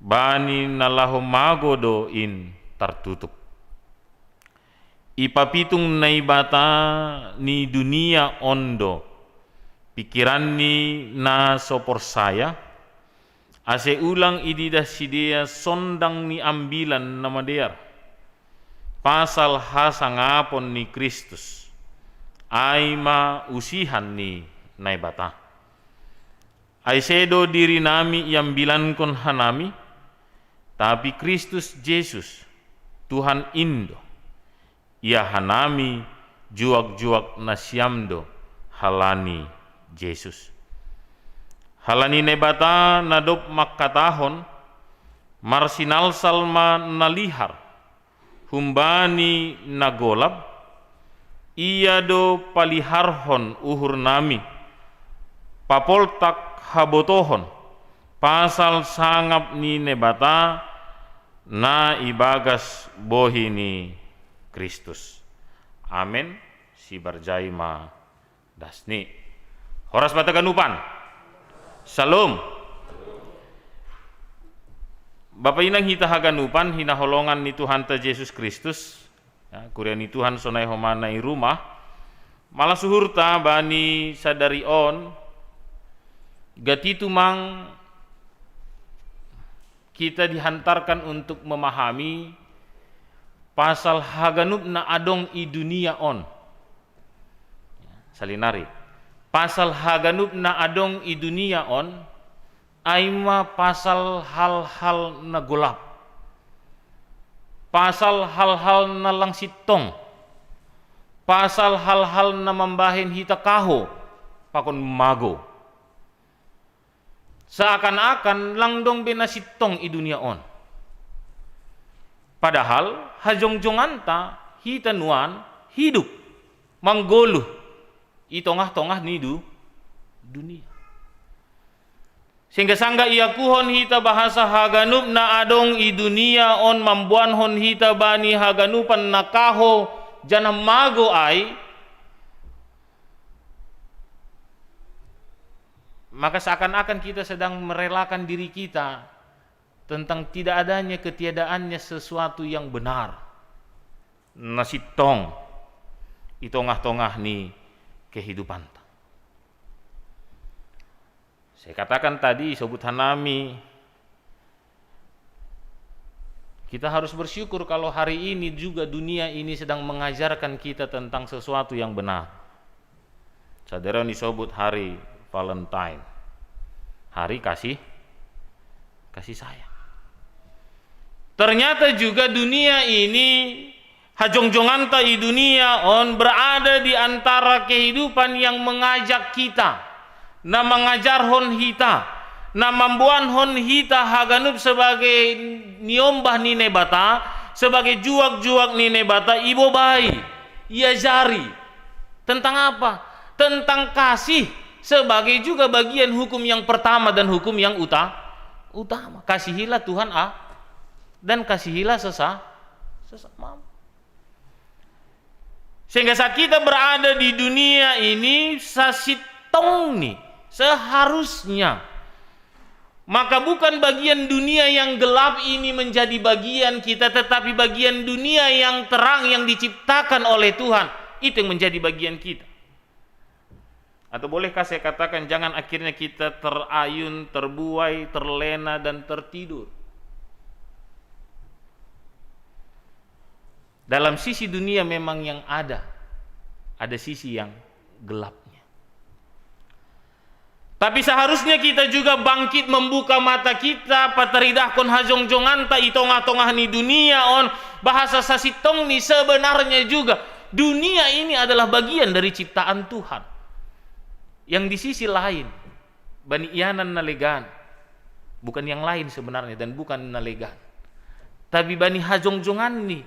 bani na laho mago do in tartutup. Ipapitung Naibata ni dunia on do pikiranni na so porsaya, ase ulang ididah sidea sondang ni Ambilan Namadear, pasal hasangapon ni Kristus, ai ma usihan ni Naibata. Ai sedo dirinami iambilankon hanami, tapi Kristus Jesus, Tuhan in do. Ia hanami juak-juak nasiam do halani Jesus. Halani Naibata na dob mangkatahon, marsinalsal ma na lihar humbani na golap, Ia do paliharhon uhurnami, papoltak habotohon pasal sangap ni Naibata na ibagas bohi ni Kristus. Amen. Sibarjai ma dasni. Horas banta haganupan. Salom. Bapa inang hita haganupan, hinaholongan ni Tuhanta Jesus Kristus, ya, kuria ni Tuhan sonai homa na i rumah, malas uhurta bani sadari on, gati tumang kita dihantarkan untuk memahami pasal haganup na adong i dunia on. Salinari, pasal haganup na adong i dunia on, ai ma pasal hal-hal na golap, pasal hal-hal na lang sintong, pasal hal-hal na mambahen hita kaho pakon mago. Seakan-akan langdong be na sittong i dunia on. Padahal hajongjonganta hita nuan hidup manggoluh i tongah-tongah ni du-, dunia. Sehingga sangga iakuhon hita bahasa haganup na adong i dunia on mamboanhon hita bani haganupan na kaho janah mago ai, maka seakan-akan kita sedang merelakan diri kita tentang tidak adanya, ketiadaannya sesuatu yang benar, na sittong i tongah-tongah ni kehidupanta. Saya katakan tadi, sebut hanami, kita harus bersyukur kalau hari ini juga dunia ini sedang mengajarkan kita tentang sesuatu yang benar. Sadari on isobut hari Valentine, hari kasih, kasih sayang. Ternyata juga dunia ini, hajongjonganta i dunia on berada di antara kehidupan yang mengajak kita, na mangajarhon hita, na mamboanhon hita haganup sebagai niombah ni Naibata, sebagai juak-juak ni Naibata, ibobai, iajari. Tentang apa? Tentang kasih sebagai juga bagian hukum yang pertama dan hukum yang uta-, utama. Kasihilah Tuhan a-, dan kasihilah sesa-, sesamamu. Sehingga saat kita berada di dunia ini, sasittong ni, seharusnya, maka bukan bagian dunia yang gelap ini menjadi bagian kita, tetapi bagian dunia yang terang yang diciptakan oleh Tuhan, itu yang menjadi bagian kita. Atau bolehkah saya katakan, jangan akhirnya kita terayun, terbuai, terlena, dan tertidur. Dalam sisi dunia memang yang ada, ada sisi yang gelapnya. Tapi seharusnya kita juga bangkit, membuka mata kita, pataridahkon hajongjonganta i tongah-tongah ni dunia on, bahasa sasittong ni sebenarnya juga dunia ini adalah bagian dari ciptaan Tuhan. Yang di sisi lain, bani ianan na legan, bukan yang lain sebenarnya dan bukan na legan, tapi bani hajongjongan ni,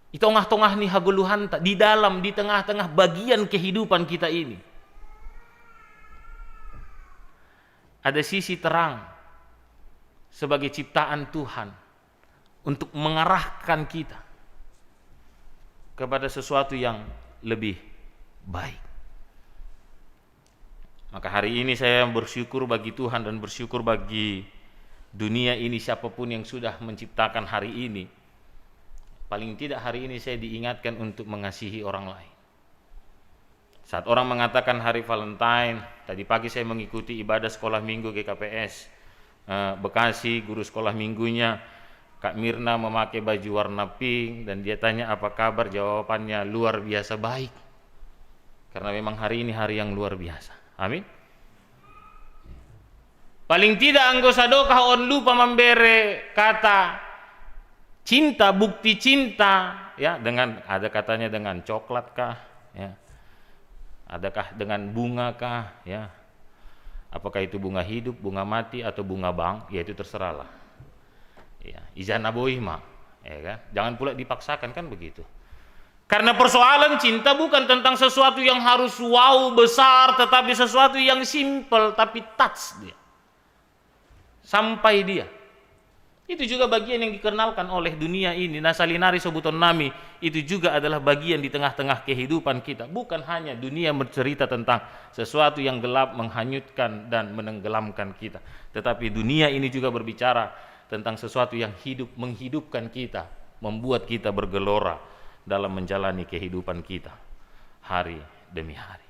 i tongah-tongah ni hagoluhanta, di dalam, di tengah-tengah bagian kehidupan kita ini, ada sisi terang sebagai ciptaan Tuhan untuk mengarahkan kita kepada sesuatu yang lebih baik. Maka hari ini saya bersyukur bagi Tuhan dan bersyukur bagi dunia ini, siapapun yang sudah menciptakan hari ini. Paling tidak hari ini saya diingatkan untuk mengasihi orang lain. Saat orang mengatakan hari Valentine, tadi pagi saya mengikuti ibadah sekolah minggu G K P S, eh, Bekasi, guru sekolah minggunya, Kak Mirna memakai baju warna pink, dan dia tanya apa kabar, jawabannya luar biasa baik. Karena memang hari ini hari yang luar biasa. Amin. Paling tidak anggo sadokah on lupa mambere kata cinta, bukti cinta, ya, dengan, ada katanya dengan coklat kah, ya. Adakah dengan bunga kah, ya. Apakah itu bunga hidup, bunga mati, atau bunga bank, ya itu terserahlah. Ya, ija na boi ma, ya kan? Jangan pula dipaksakan, kan begitu. Karena persoalan cinta bukan tentang sesuatu yang harus wow besar, tetapi sesuatu yang simple tapi touch dia. Sampai dia. Itu juga bagian yang dikenalkan oleh dunia ini. Na salinari sobuton nami, itu juga adalah bagian di tengah-tengah kehidupan kita. Bukan hanya dunia bercerita tentang sesuatu yang gelap, menghanyutkan dan menenggelamkan kita, tetapi dunia ini juga berbicara tentang sesuatu yang hidup, menghidupkan kita, membuat kita bergelora dalam menjalani kehidupan kita hari demi hari.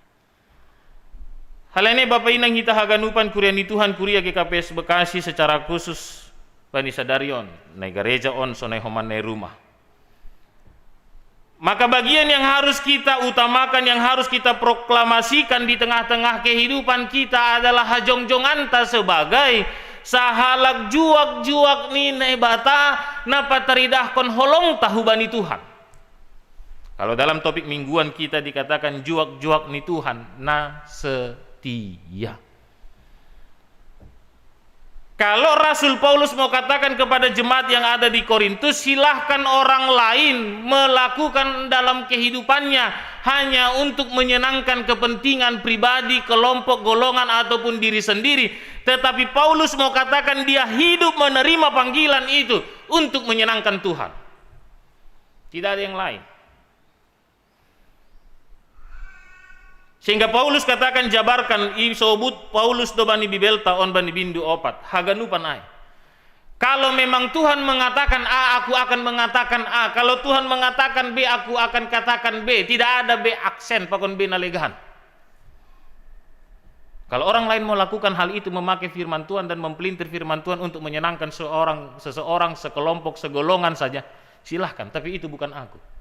Hal ini, Bapa inang hita haganupan, kuria ni Tuhan, kuria G K P S Bekasi secara khusus, bani sadari on, nai gareja on, sonai homan nai rumah. Maka bagian yang harus kita utamakan, yang harus kita proklamasikan di tengah-tengah kehidupan kita adalah hajongjonganta sebagai sahalak juak-juak ni Naibata na pataridahkon holongta hubani Tuhan. Kalau dalam topik mingguan kita dikatakan juak-juak ni Tuhan na setia. Kalau Rasul Paulus mau katakan kepada jemaat yang ada di Korintus, silahkan orang lain melakukan dalam kehidupannya hanya untuk menyenangkan kepentingan pribadi, kelompok, golongan, ataupun diri sendiri. Tetapi Paulus mau katakan dia hidup menerima panggilan itu untuk menyenangkan Tuhan. Tidak ada yang lain. Sehingga Paulus katakan, jabarkan, isobut Paulus do bani Bibelta on bani bindu opat, haganupan ai. Kalau memang Tuhan mengatakan A, aku akan mengatakan A. Kalau Tuhan mengatakan B, aku akan katakan B. Tidak ada B aksen pakon B na legahan. Kalau orang lain mau lakukan hal itu, memakai firman Tuhan dan mempelintir firman Tuhan untuk menyenangkan seorang, seseorang, sekelompok, segolongan saja, silahkan. Tapi itu bukan aku.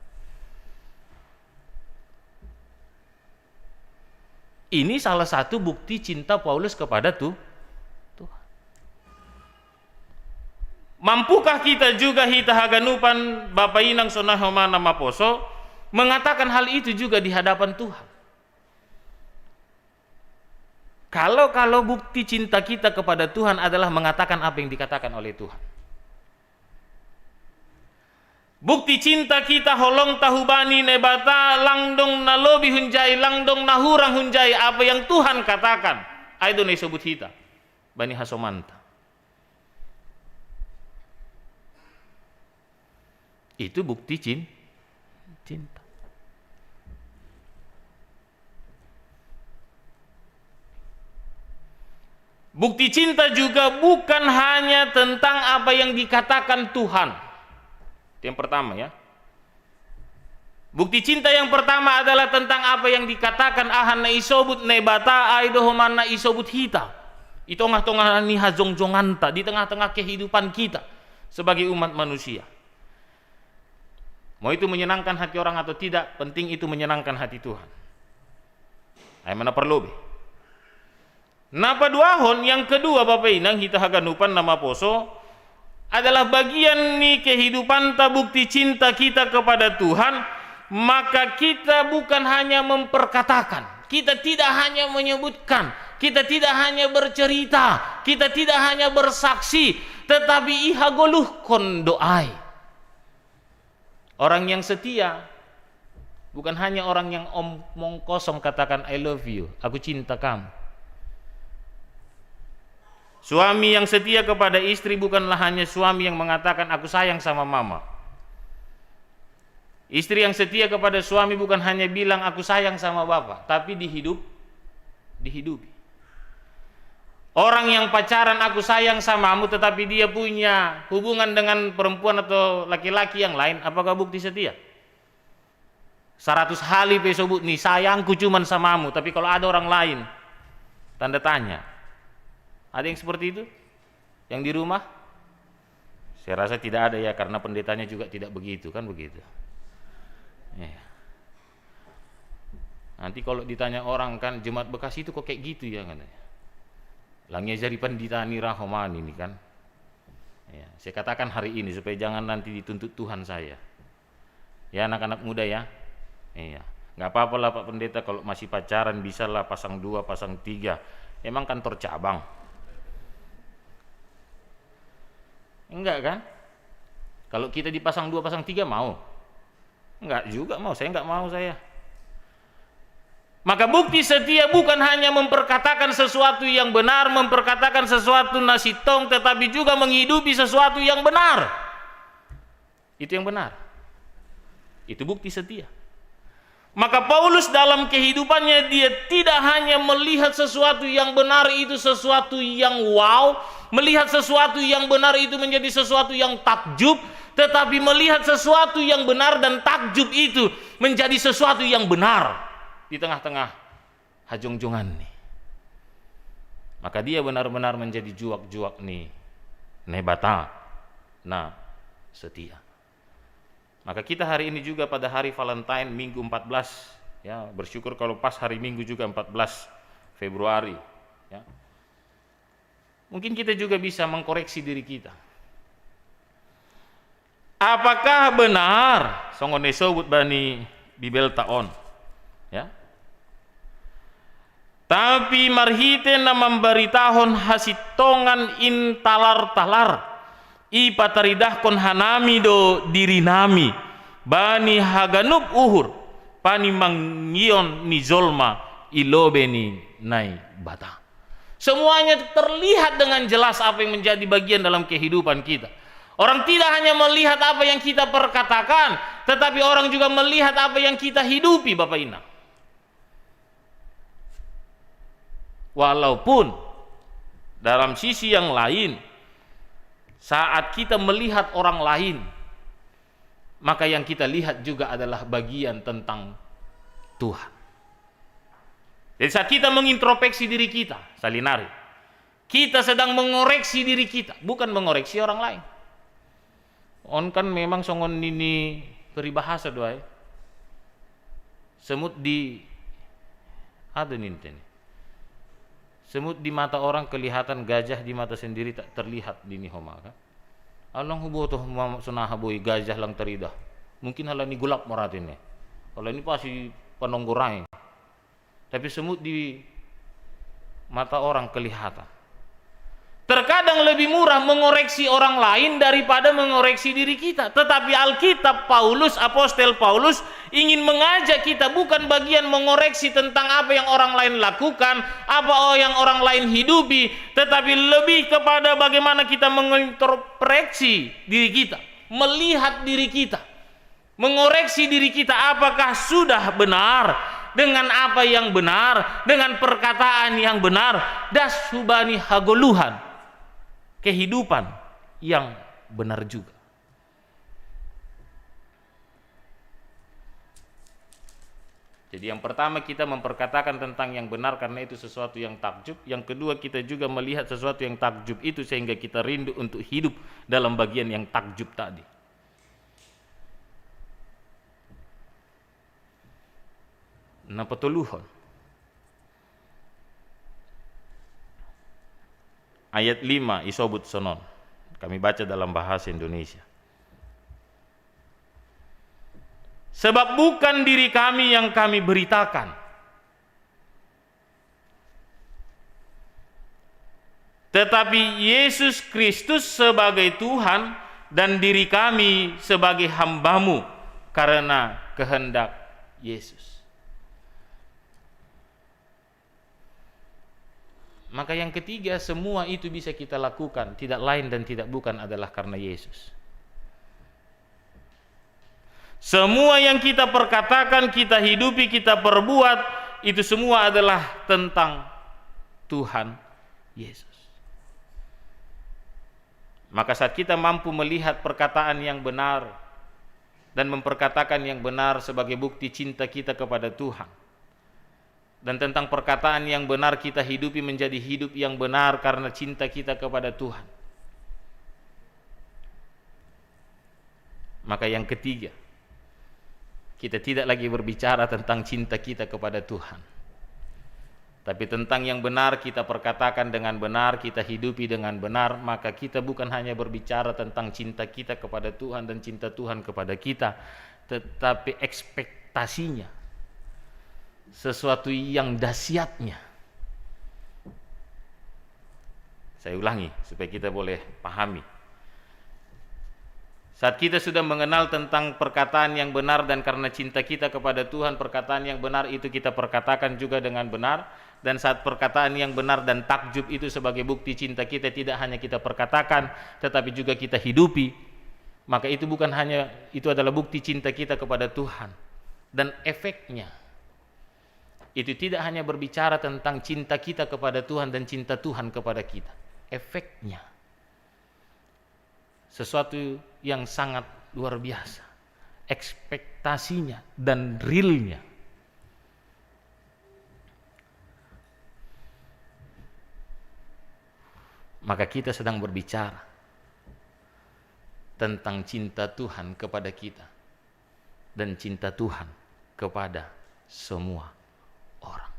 Ini salah satu bukti cinta Paulus kepada tu-, Tuhan. Mampukah kita juga, hita haganupan, bapa inang sonai ho ma na maposo, mengatakan hal itu juga di hadapan Tuhan? Kalau, kalau bukti cinta kita kepada Tuhan adalah mengatakan apa yang dikatakan oleh Tuhan. Bukti cinta kita holongta hubani Naibata, langdong na lobi hunjai, langdong na hurang hunjai, apa yang Tuhan katakan, ai do na isobut hita bani hasomanta. Itu bukti cin-, cinta. Bukti cinta juga bukan hanya tentang apa yang dikatakan Tuhan. Itu yang pertama, ya. Bukti cinta yang pertama adalah tentang apa yang dikatakan Aha na isobut Naibata, ai do ho ma na isobut hita. Di tongah-tongah ni hajongjonganta, di tengah-tengah kehidupan kita sebagai umat manusia. Mau itu menyenangkan hati orang atau tidak, penting itu menyenangkan hati Tuhan. Ai ma na parlobi. Na paduahon, yang kedua, bapa inang, hita haganupan na maposo, adalah bagian ni kehidupanta, bukti cinta kita kepada Tuhan, maka kita bukan hanya memperkatakan, kita tidak hanya menyebutkan, kita tidak hanya bercerita, kita tidak hanya bersaksi, tetapi ihagoluhkon do ai. Orang yang setia bukan hanya orang yang omong kosong katakan, "I love you, aku cinta kamu." Suami yang setia kepada istri bukanlah hanya suami yang mengatakan, "Aku sayang sama mama." Istri yang setia kepada suami bukan hanya bilang, "Aku sayang sama bapak," tapi dihidup, dihidupi. Orang yang pacaran, "Aku sayang samamu," tetapi dia punya hubungan dengan perempuan atau laki-laki yang lain, apakah bukti setia? Seratus kali pe isobut ni, "Sayangku cuman samamu," tapi kalau ada orang lain, tanda tanya. Ada yang seperti itu? Yang di rumah? Saya rasa tidak ada, ya, karena pendetanya juga tidak begitu, kan begitu. Iya. Nanti kalau ditanya orang, kan, "Jemaat Bekasi itu kok kayak gitu, ya?" katanya. Lah ngiajari pandita ni ra ho ma ni, kan. Ya, saya katakan hari ini supaya jangan nanti dituntut Tuhan saya. Ya, anak-anak muda, ya. Iya. Nggak apa-apa lah, Pak Pendeta, kalau masih pacaran, bisalah pasang dua, pasang tiga. Emang kantor cabang? Enggak, kan? Kalau kita dipasang dua, pasang tiga, mau? Enggak juga mau, saya enggak mau saya. Maka bukti setia bukan hanya memperkatakan sesuatu yang benar, memperkatakan sesuatu na sintong, tetapi juga menghidupi sesuatu yang benar. Itu yang benar. Itu bukti setia. Maka Paulus dalam kehidupannya, dia tidak hanya melihat sesuatu yang benar itu sesuatu yang wow, melihat sesuatu yang benar itu menjadi sesuatu yang takjub, tetapi melihat sesuatu yang benar dan takjub itu menjadi sesuatu yang benar di tengah-tengah hajongjongan ni. Maka dia benar-benar menjadi juak-juak ni Naibata na setia. Maka kita hari ini juga pada hari Valentine, Minggu empat belas, ya, bersyukur kalau pas hari Minggu juga empat belas Februari, ya. Mungkin kita juga bisa mengkoreksi diri kita. Apakah benar songon na isobut bani Bibelta on? Ya. Tapi marhite na mambaritahon hasittongan intalar-talar, ipataridahkon hanami do dirinami bani haganup uhur panimangion ni jolma i lobei ni Naibata. Semuanya terlihat dengan jelas apa yang menjadi bagian dalam kehidupan kita. Orang tidak hanya melihat apa yang kita perkatakan, tetapi orang juga melihat apa yang kita hidupi, Bapak Inang. Walaupun dalam sisi yang lain, saat kita melihat orang lain, maka yang kita lihat juga adalah bagian tentang Tuhan. Jadi saat kita mengintrospeksi diri kita, salinari, kita sedang mengoreksi diri kita, bukan mengoreksi orang lain. On kan memang songon nini peribahasa do ai. Semut di, ada ninten. Semut di mata orang kelihatan, gajah di mata sendiri tak terlihat, nini ho ma kan. Alang huboto ma sonaha boi gajah lang taridah. Mungkin halani golap ma raten i. Halani pasti panonggorain. Tapi semut di mata orang kelihatan. Terkadang lebih murah mengoreksi orang lain daripada mengoreksi diri kita. Tetapi Alkitab, Paulus, Apostel Paulus ingin mengajak kita bukan bagian mengoreksi tentang apa yang orang lain lakukan, apa yang orang lain hidupi, tetapi lebih kepada bagaimana kita mengintrospeksi diri kita, melihat diri kita, mengoreksi diri kita apakah sudah benar dengan apa yang benar, dengan perkataan yang benar, das hubani hagoluhan kehidupan yang benar juga. Jadi yang pertama kita memperkatakan tentang yang benar karena itu sesuatu yang takjub. Yang kedua kita juga melihat sesuatu yang takjub itu sehingga kita rindu untuk hidup dalam bagian yang takjub tadi. Na patoluhon. Ayat lima isobut sonon. Kami baca dalam bahasa Indonesia. Sebab bukan diri kami yang kami beritakan, tetapi Yesus Kristus sebagai Tuhan dan diri kami sebagai hambamu karena kehendak Yesus. Maka yang ketiga, semua itu bisa kita lakukan, tidak lain dan tidak bukan adalah karena Yesus. Semua yang kita perkatakan, kita hidupi, kita perbuat, itu semua adalah tentang Tuhan Yesus. Maka saat kita mampu melihat perkataan yang benar dan memperkatakan yang benar sebagai bukti cinta kita kepada Tuhan, dan tentang perkataan yang benar kita hidupi menjadi hidup yang benar karena cinta kita kepada Tuhan. Maka yang ketiga, kita tidak lagi berbicara tentang cinta kita kepada Tuhan. Tapi tentang yang benar kita perkatakan dengan benar, kita hidupi dengan benar, maka kita bukan hanya berbicara tentang cinta kita kepada Tuhan dan cinta Tuhan kepada kita, tetapi ekspektasinya sesuatu yang dahsyatnya. Saya ulangi supaya kita boleh pahami. Saat kita sudah mengenal tentang perkataan yang benar dan karena cinta kita kepada Tuhan, perkataan yang benar itu kita perkatakan juga dengan benar. Dan saat perkataan yang benar dan takjub itu sebagai bukti cinta kita, tidak hanya kita perkatakan, tetapi juga kita hidupi, maka itu bukan hanya, itu adalah bukti cinta kita kepada Tuhan. Dan efeknya, itu tidak hanya berbicara tentang cinta kita kepada Tuhan dan cinta Tuhan kepada kita. Efeknya, sesuatu yang sangat luar biasa. Ekspektasinya dan realnya. Maka kita sedang berbicara tentang cinta Tuhan kepada kita dan cinta Tuhan kepada semua orang.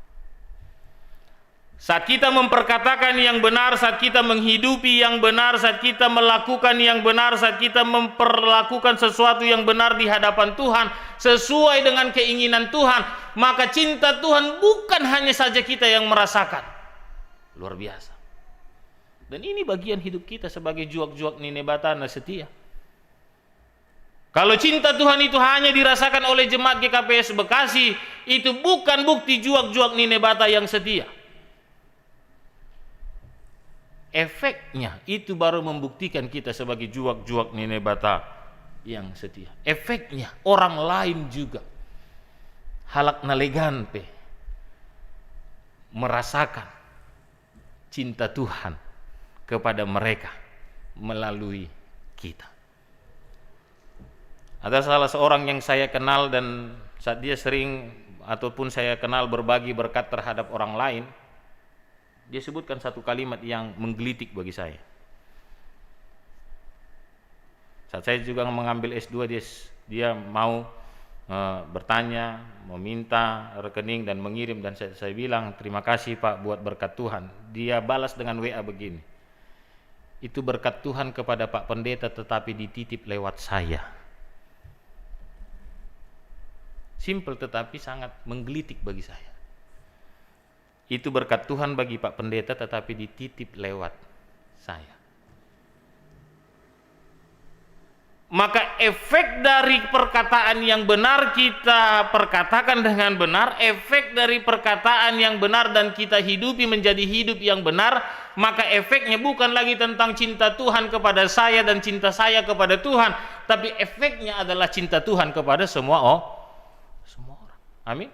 Saat kita memperkatakan yang benar, saat kita menghidupi yang benar, saat kita melakukan yang benar, saat kita memperlakukan sesuatu yang benar di hadapan Tuhan, sesuai dengan keinginan Tuhan, maka cinta Tuhan bukan hanya saja kita yang merasakan. Luar biasa. Dan ini bagian hidup kita sebagai juak-juak Nine Bata na setia. Kalau cinta Tuhan itu hanya dirasakan oleh jemaat G K P S Bekasi, itu bukan bukti juak-juak Nine Bata yang setia. Efeknya itu baru membuktikan kita sebagai juak-juak Nine Bata yang setia. Efeknya orang lain juga halak na legan pe merasakan cinta Tuhan kepada mereka melalui kita. Ada salah seorang yang saya kenal, dan saat dia sering ataupun saya kenal berbagi berkat terhadap orang lain, dia sebutkan satu kalimat yang menggelitik bagi saya. Saat saya juga mengambil S dua, dia dia mau eh, bertanya, meminta rekening dan mengirim, dan saya, saya bilang, "Terima kasih, Pak, buat berkat Tuhan." Dia balas dengan W A begini, "Itu berkat Tuhan kepada Pak Pendeta, tetapi dititip lewat saya." Simple tetapi sangat menggelitik bagi saya. "Itu berkat Tuhan bagi Pak Pendeta, tetapi dititip lewat saya." Maka efek dari perkataan yang benar kita perkatakan dengan benar, efek dari perkataan yang benar dan kita hidupi menjadi hidup yang benar, maka efeknya bukan lagi tentang cinta Tuhan kepada saya dan cinta saya kepada Tuhan, tapi efeknya adalah cinta Tuhan kepada semua, oh, semua orang. Amin.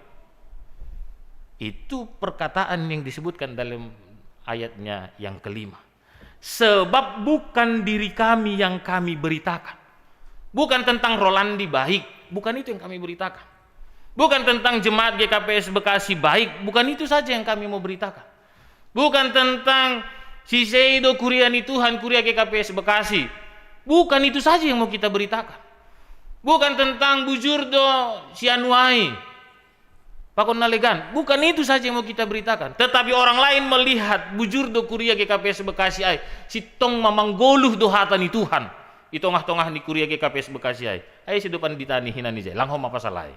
Itu perkataan yang disebutkan dalam ayatnya yang kelima. "Sebab bukan diri kami yang kami beritakan." Bukan tentang Rolandi baik, bukan itu yang kami beritakan. Bukan tentang jemaat G K P S Bekasi baik, bukan itu saja yang kami mau beritakan. Bukan tentang si Seido kuria ni Tuhan, kuria G K P S Bekasi. Bukan itu saja yang mau kita beritakan. Bukan tentang bujurdo si anuai, pakon na legan. Bukan itu saja yang mau kita beritakan. Tetapi orang lain melihat bujurdo kuria G K P S Bekasi ai, si tong mamanggoluh do hata ni Tuhan i tongah-tongah ni kuria G K P S Bekasi ai. Ai si dopan ditani hinan ijai, lang ho mapasalai.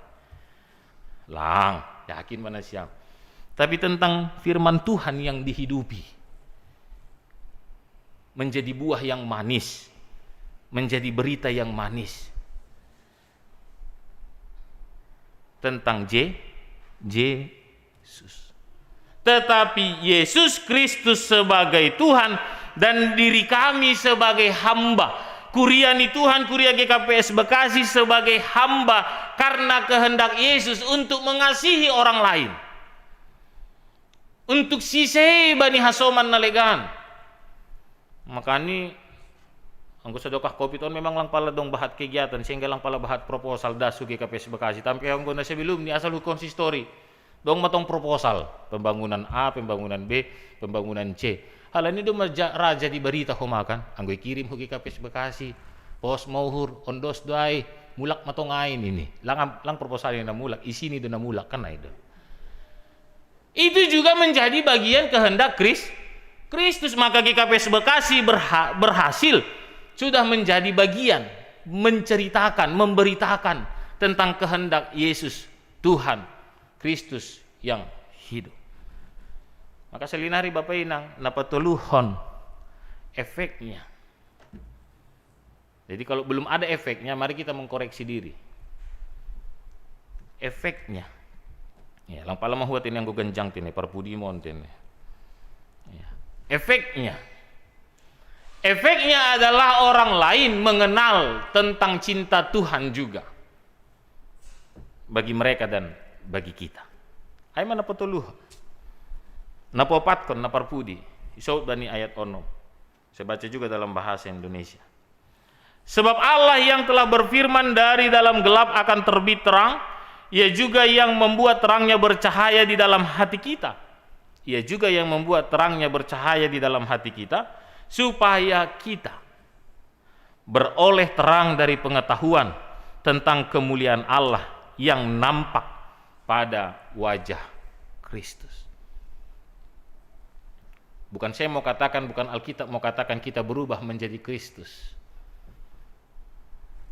Lang, yakin mana siang. Tapi tentang firman Tuhan yang dihidupi, menjadi buah yang manis, menjadi berita yang manis tentang Je, Yesus. Tetapi Yesus Kristus sebagai Tuhan dan diri kami sebagai hamba. Kuria ni Tuhan, kuria G K P S Bekasi sebagai hamba karena kehendak Yesus untuk mengasihi orang lain. Untuk sisei bani hasoman na legan. Makani anggo sadokah covid on memang lang pala dong bahat kegiatan, sehingga lang pala bahat proposal das hu G K P S Bekasi. Tapi anggo na sebelum ni asal hu konsistori. Dong ma tong proposal, pembangunan A, pembangunan B, pembangunan C. Halani do ma ja-, ra jadi barita ho ma kan, anggo ikirim hu G K P S Bekasi, pos ma uhur, ondos do ai, mulak ma tong ai nini. Lang, lang proposal ni na mulak, isi ni do na mulak kan ai do. Itu juga menjadi bagian kehendak Kris-, Kristus. Maka G K P S Bekasi berha-, berhasil sudah menjadi bagian menceritakan, memberitakan tentang kehendak Yesus, Tuhan Kristus yang hidup. Maka selinari Bapak Inang, na patoluhon efeknya. Jadi kalau belum ada efeknya, mari kita mengkoreksi diri. Efeknya. Ya, lang pala mahuat ini anggo ganjang tene, parpudi mon tene. Ya. Efeknya. Efeknya adalah orang lain mengenal tentang cinta Tuhan juga bagi mereka dan bagi kita. Ai ma na patoluhon. Na paopatkon, na parpudi. Isout bani ayat onom. Saya baca juga dalam bahasa Indonesia. Sebab Allah yang telah berfirman, "Dari dalam gelap akan terbit terang," Ia juga yang membuat terangnya bercahaya di dalam hati kita. Ia juga yang membuat terangnya bercahaya di dalam hati kita, supaya kita beroleh terang dari pengetahuan tentang kemuliaan Allah yang nampak pada wajah Kristus. Bukan saya mau katakan, bukan Alkitab mau katakan kita berubah menjadi Kristus.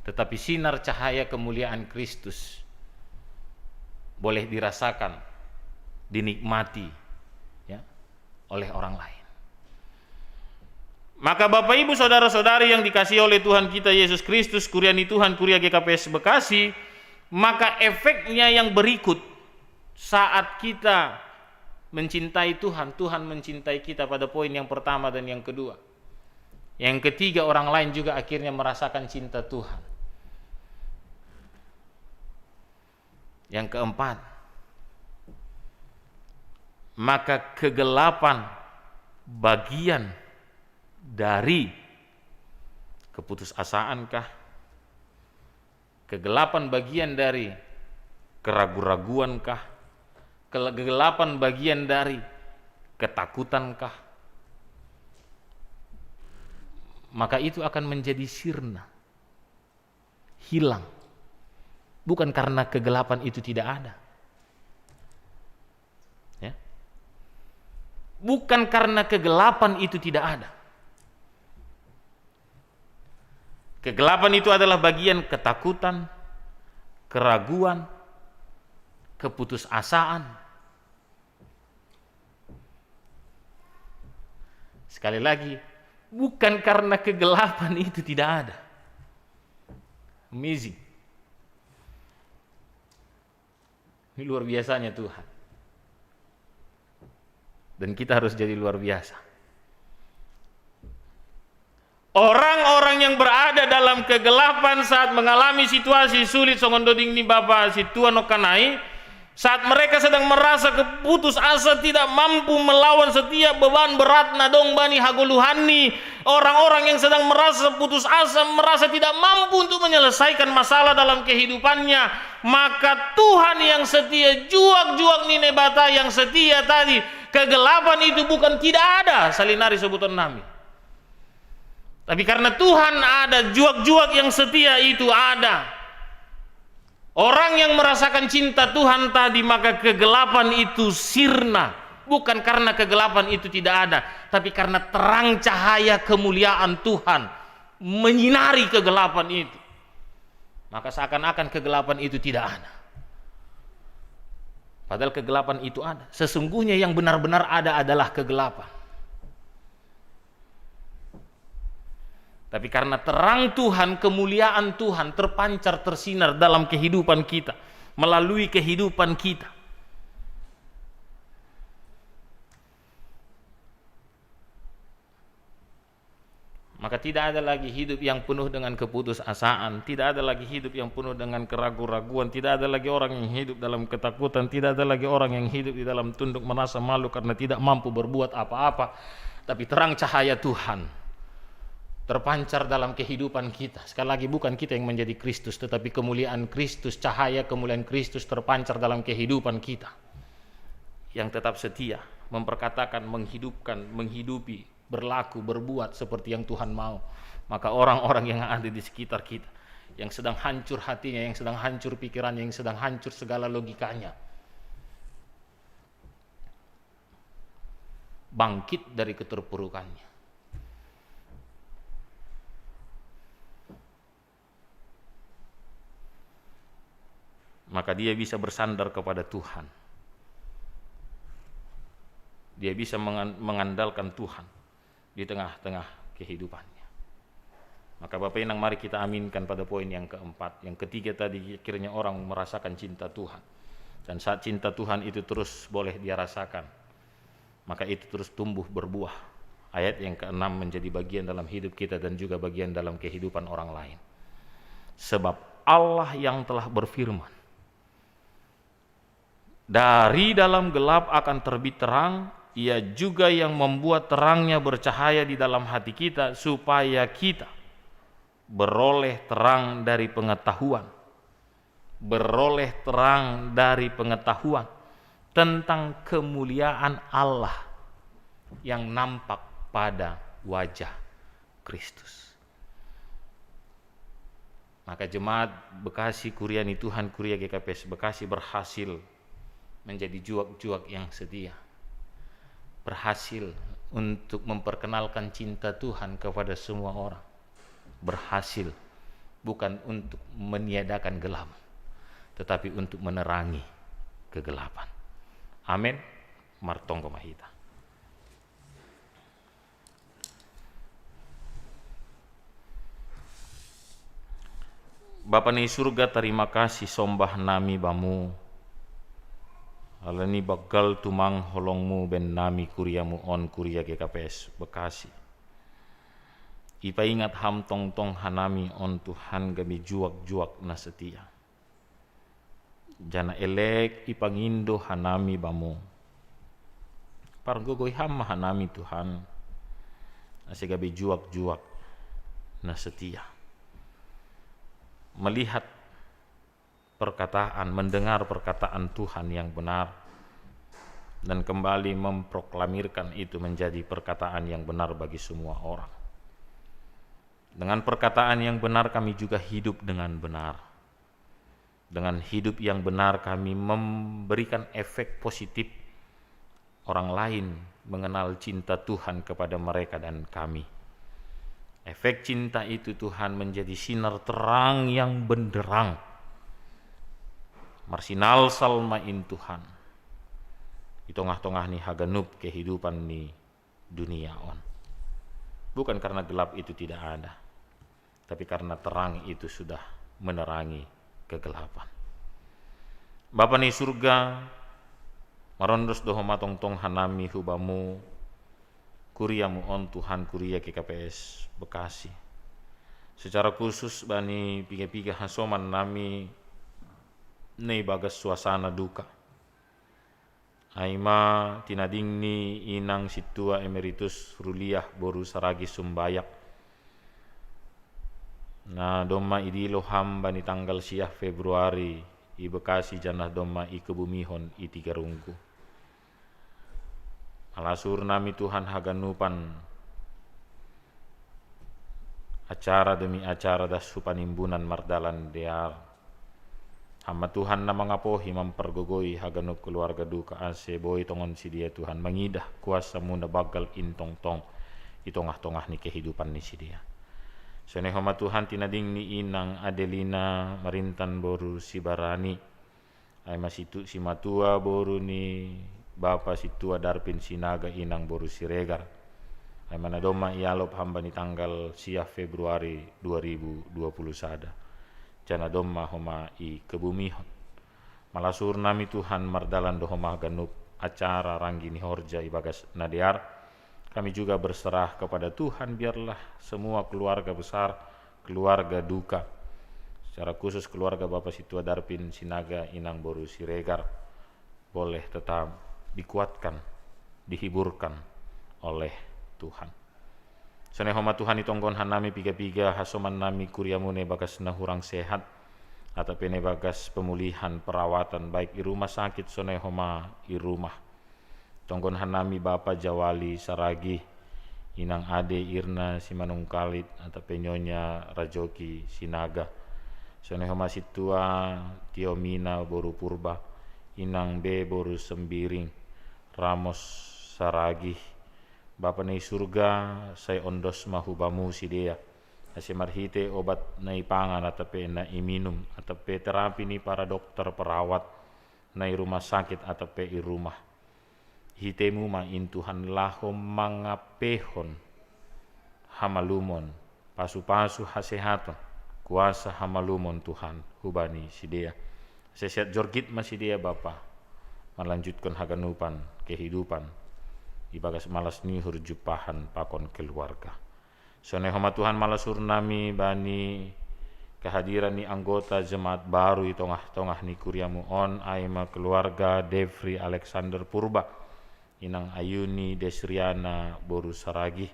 Tetapi sinar cahaya kemuliaan Kristus boleh dirasakan, dinikmati, ya, oleh orang lain. Maka Bapak Ibu, saudara-saudari yang dikasihi oleh Tuhan kita Yesus Kristus, kuria ni Tuhan, kuria G K P S Bekasi, maka efeknya yang berikut saat kita mencintai Tuhan, Tuhan mencintai kita pada poin yang pertama dan yang kedua. Yang ketiga, orang lain juga akhirnya merasakan cinta Tuhan. Yang keempat, maka kegelapan bagian dari keputusasaankah? Kegelapan bagian dari keraguan-raguankah? Kegelapan bagian dari ketakutankah? Maka itu akan menjadi sirna, hilang. Bukan karena kegelapan itu tidak ada. Ya. Bukan karena kegelapan itu tidak ada. Kegelapan itu adalah bagian ketakutan, keraguan, keputusasaan. Sekali lagi, bukan karena kegelapan itu tidak ada. Amazing. Ini luar biasanya Tuhan. Dan kita harus jadi luar biasa. Orang-orang yang berada dalam kegelapan saat mengalami situasi sulit, songon doding ni Bapa si tua no kanai, saat mereka sedang merasa keputus asa, tidak mampu melawan setiap beban berat na dong bani hagoluhanni, orang-orang yang sedang merasa putus asa, merasa tidak mampu untuk menyelesaikan masalah dalam kehidupannya, maka Tuhan yang setia, juak-juak ni Naibata yang setia tadi, kegelapan itu bukan tidak ada, salinari sobuton nami. Tapi karena Tuhan ada, juak-juak yang setia itu ada. Orang yang merasakan cinta Tuhan tadi, maka kegelapan itu sirna. Bukan karena kegelapan itu tidak ada, tapi karena terang cahaya kemuliaan Tuhan menyinari kegelapan itu. Maka seakan-akan kegelapan itu tidak ada. Padahal kegelapan itu ada. Sesungguhnya yang benar-benar ada adalah kegelapan. Tapi karena terang Tuhan, kemuliaan Tuhan terpancar, tersinar dalam kehidupan kita, melalui kehidupan kita. Maka tidak ada lagi hidup yang penuh dengan keputusasaan, tidak ada lagi hidup yang penuh dengan keraguan-raguan, tidak ada lagi orang yang hidup dalam ketakutan, tidak ada lagi orang yang hidup di dalam tunduk merasa malu karena tidak mampu berbuat apa-apa. Tapi terang cahaya Tuhan terpancar dalam kehidupan kita. Sekali lagi, bukan kita yang menjadi Kristus, tetapi kemuliaan Kristus, cahaya kemuliaan Kristus terpancar dalam kehidupan kita. Yang tetap setia, memperkatakan, menghidupkan, menghidupi, berlaku, berbuat seperti yang Tuhan mau. Maka orang-orang yang ada di sekitar kita, yang sedang hancur hatinya, yang sedang hancur pikirannya, yang sedang hancur segala logikanya, bangkit dari keterpurukannya. Maka dia bisa bersandar kepada Tuhan. Dia bisa mengan-, mengandalkan Tuhan di tengah-tengah kehidupannya. Maka Bapak Inang, mari kita aminkan pada poin yang keempat. Yang ketiga tadi, kiranya orang merasakan cinta Tuhan. Dan saat cinta Tuhan itu terus boleh dia rasakan, maka itu terus tumbuh berbuah. Ayat yang keenam menjadi bagian dalam hidup kita dan juga bagian dalam kehidupan orang lain. Sebab Allah yang telah berfirman, "Dari dalam gelap akan terbit terang," Ia juga yang membuat terangnya bercahaya di dalam hati kita, supaya kita beroleh terang dari pengetahuan, beroleh terang dari pengetahuan tentang kemuliaan Allah yang nampak pada wajah Kristus. Maka jemaat Bekasi, kuria ni Tuhan, kuria G K P S Bekasi berhasil menjadi juak-juak yang setia, berhasil untuk memperkenalkan cinta Tuhan kepada semua orang, berhasil bukan untuk meniadakan gelap, tetapi untuk menerangi kegelapan. Amin. Martonggo ma hita. Bapa ni surga, tarima kasih sombah nami bamu, ala ni banggal tumang holongmu bahen nami kuriamu on, kuria G K P S Bekasi. Ipaingat Ham tongtong hanami on Tuhan gabe juak-juak na setia. Janah elek ipangindo hanami bamu. Pargogoi Ham ma hanami Tuhan, ase gabe juak-juak na setia. Melihat perkataan, mendengar perkataan Tuhan yang benar, dan kembali memproklamirkan itu menjadi perkataan yang benar bagi semua orang. Dengan perkataan yang benar kami juga hidup dengan benar. Dengan hidup yang benar kami memberikan efek positif orang lain mengenal cinta Tuhan kepada mereka dan kami. Efek cinta itu, Tuhan, menjadi sinar terang yang benderang. Marsinalsal ma in, Tuhan, i tongah-tongah ni haganup kehidupan ni dunia on. Bukan karena gelap itu tidak ada, tapi karena terang itu sudah menerangi kegelapan. Bapa ni surga, marondos do homa tongtong hanami hu bamu, kuriamu on Tuhan, kuria G K P S Bekasi. Secara khusus bani piga-piga hasoman nami na ibagas suasana duka. Ai ma tinading ni inang sintua emeritus Ruliah boru Saragih Sumbayak, na domma idilo Ham bani tanggal siah Februari i Bekasi, janah domma ikebumihon i Tiga Runggu. Malasur nami Tuhan haganupan acara demi acara das hu panimbunan mardalan dear. Ham ma Tuhan na mangapohi, mampargogoi haganup keluarga duka, ase boi tongon sidea Tuhan mangidah kuasamu na banggal in tongtong i tongah-tongah ni kehidupan ni sidea. Sonai homa Tuhan tinading ni inang Adelina Marintan boru Sibarani, ai ma situ simatua boru ni bapa sintua Darpin Sinaga inang boru Siregar. Ai ma na domma ialop Ham bani tanggal siah Februari dua ribu dua puluh sada, janah domma homa ikebumihon. Malasur nami Tuhan mardalan do homa ganup acara ranggi ni horja ibagas na dear. Kami juga berserah kepada Tuhan, biarlah semua keluarga besar, keluarga duka, secara khusus keluarga Bapa Sintua Darpin Sinaga, Inang Boru Siregar, boleh tetap dikuatkan, dihiburkan oleh Tuhan. Sonai homa Tuhan, itonggon hanami piga-piga hasoman nami kuriamu na ibagas na hurang sehat, atap pe na ibagas pemulihan, perawatan, baik i rumah sakit sonai homa i rumah. Tonggon hanami Bapa Jawali Saragih, Inang Ade Irna Simanungkalit, atap pe Nyonya Rajoki Sinaga. Sonai homa Sintua Tiomina Boru Purba, Inang Be Boru Sembiring, Ramos Saragih. Bapa na i surga, sai ondos ma hu Bamu sidea, ase marhite obat na ipangan atap pe na iminum, atap pe terapi ni para dokter perawat na i rumah sakit atap pe i rumah. Hitemu ma in Tuhan laho mangampehon hamalumon, pasu-pasu hasehaton, kuasa hamalumon Tuhan hubani sidea. Ase sehat jorgit ma sidea Bapa, malanjutkon haganupan kehidupan ibagas malas ni uhur jumpahan pakon keluarga. Sonai homa Tuhan, malasur nami bani kehadiran ni anggota jemaat baru i tongah-tongah ni kuriamu on, ai ma keluarga Devri Alexander Purba, Inang Ayuni Desriana Boru Saragih,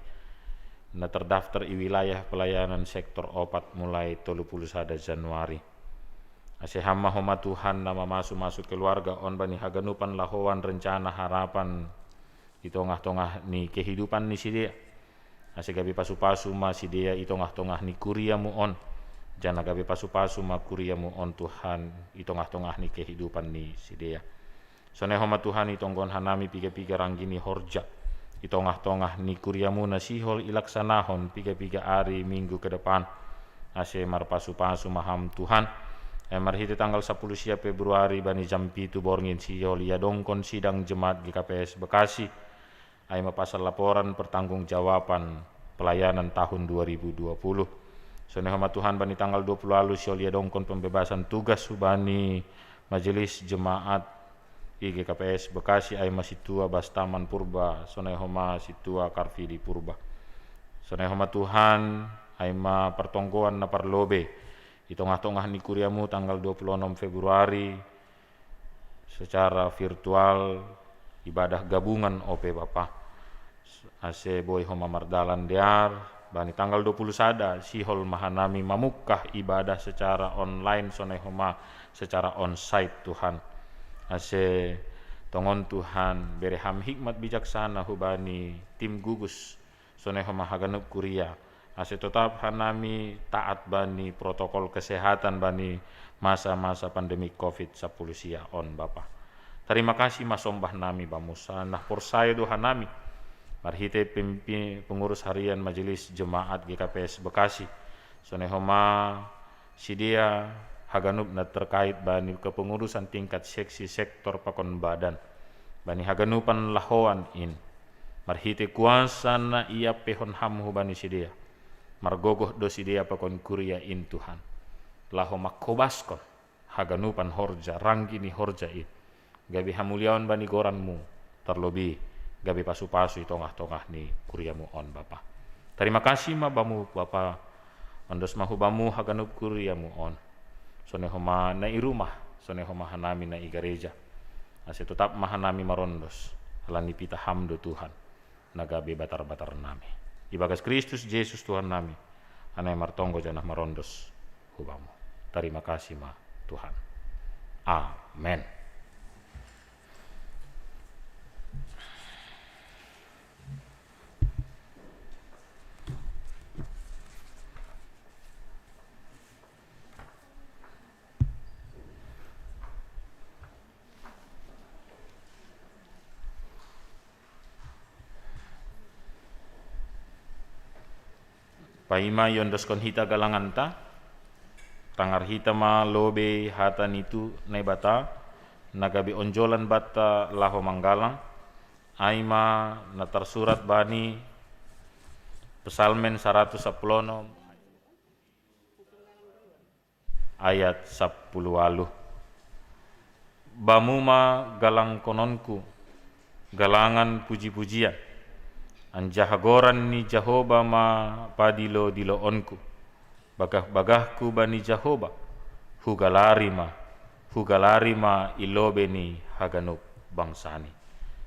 na terdaftar i wilayah pelayanan sektor opat mulai tolu puluh sada Januari. Ase Ham ma homa Tuhan na mamasu-masu keluarga on bani haganupan lahoan rencana harapan i tongah-tongah ni kehidupan ni sidea. Ase gabe pasu-pasu ma sidea i tongah-tongah ni kuriamu on, janah gabe pasu-pasu ma kuriamu on Tuhan i tongah-tongah ni kehidupan ni sidea. Sonai homa Tuhan, itonggon hanami piga-piga ranggi ni horja i tongah-tongah ni kuriamu na sihol ilaksanahon piga-piga ari minggu ke depan. Ase marpasu-pasu ma ham Tuhan. Ai marhite tanggal sapuluh sia Februari bani jam pitu borngin sihol iadongkon sidang jemaat G K P S Bekasi. Ai ma pasal laporan pertanggungjawaban pelayanan tahun dua ribu dua puluh. Sonai homa Tuhan, bani tanggal dua puluh ualu sihol iadongkon pembebasan tugas hubani majelis jemaat i G K P S Bekasi, ai ma sintua Bastaman Purba, sonai homa sintua Karvidi Purba. Sonai homa Tuhan, ai ma partonggoan na parlobei i tongah-tongah ni kuriamu tanggal dua puluh onom Februari secara virtual ibadah gabungan, ope Bapa. Ase boi homa mardalan dear, bani tanggal dua puluh sada sihol ma hanami mamungkah ibadah secara online, sonai homa secara onsite Tuhan. Ase tongon Tuhan, bere ham hikmat bijaksana hubani tim gugus, sonai homa haganup kuria, ase totap hanami taat bani protokol kesehatan bani masa-masa pandemi covid sapuluh sia on Bapa. Tarima kasih ma sombah nami Bamu, sanah porsaya do hanami marhite pempi-, pengurus harian Majelis Jemaat G K P S Bekasi, sonai homa sidea haganup na terkait bani kepengurusan tingkat seksi, sektor pakon badan, bani haganupan lahoan in. Marhite kuasa na iampehon Ham hubani sidea, margogoh do sidea pakon kuria in Tuhan, laho mangkobaskon haganupan horja, ranggi ni horja in, gabe hamuliaon bani goran-Mu, tarlobei gabe pasu-pasu i tongah-tongah ni kuria-Mu on Bapa. Tarima kasih ma Bamu Bapa, ondos ma hu Bamu haganup kuria-Mu on, sonai homa na i rumah, sonai homa hanami na i gareja, ase totap ma hanami marondos, halani pitah Ham do Tuhan, na gabe batar-batar nami. Ibagas Kristus Jesus Tuhan nami, hanami martonggo janah marondos hu Bamu. Tarima kasih ma Tuhan. Amen. Paima iondoskon hita galanganta, tangar hita ma lobei hata ni Tuhan Naibata, na gabe onjolan banta laho manggalang, ai ma na tarsurat bani Psalmen saratus sapuluh onom ayat sapuluh ualu. Bamu ma galangkononku, galangan puji-pujian, anjaha goran ni Jahowa ma padilo-diloonku. Bagah-bagahku bani Jahowa, hugalari ma, hugalari ma i lobei ni haganup bangsani.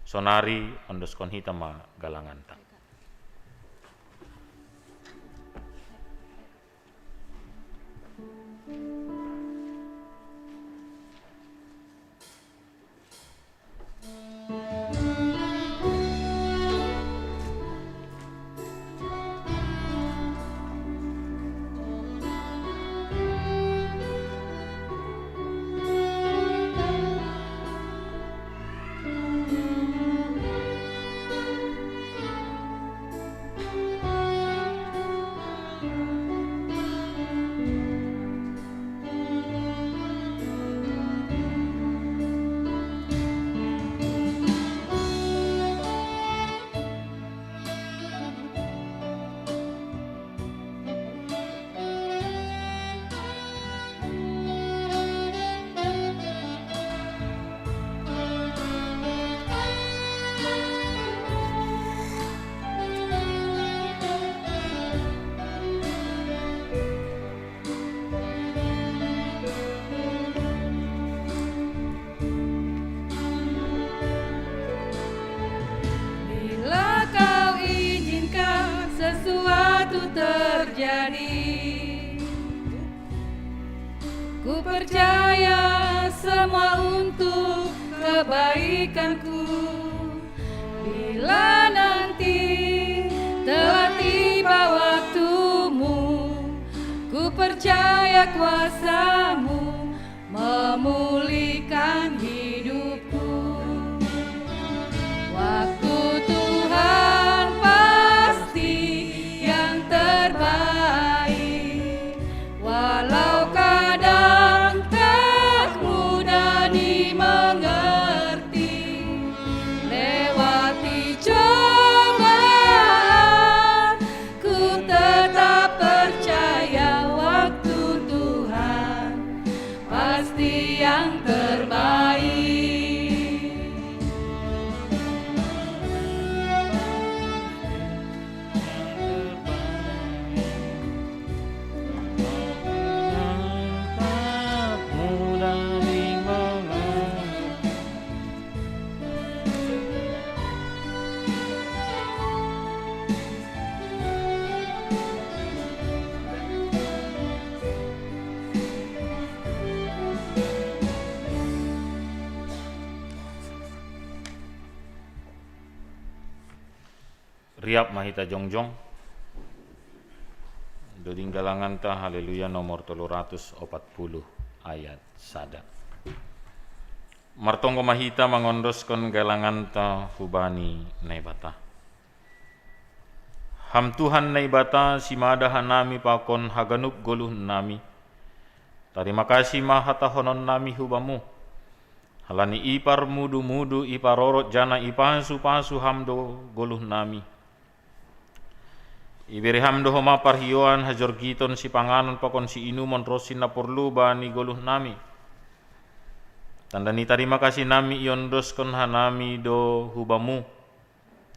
Sonari ondoskon hita ma galanganta. Bila Kau izinkan sesuatu terjadi, ku percaya semua untuk kebaikanku. Bila nanti telah tiba waktumu, ku percaya kuasamu memulihkan hidupku. Waktu Tuhan yang terbaik. Riap ma hita jongjong. Doding galanganta Haleluya nomor tolu ratus opat puluh, ayat sada. Martonggo ma hita mangondoskon galanganta hubani Naibata. Ham Tuhan Naibata, simada hanami pakon haganup goluhnami. Tarima kasih ma hatahononnami hu Bamu. Halani iparmudu-mudu, iparorot janah ipasu-pasu Ham do goluhnami. Ibere Ham do homa parhioan, hajorgiton, sipanganon pakon siinumon ronsi na porlu bani goluhnami. Tanda ni tarima kasihnami iondoskon hanami do hu Bamu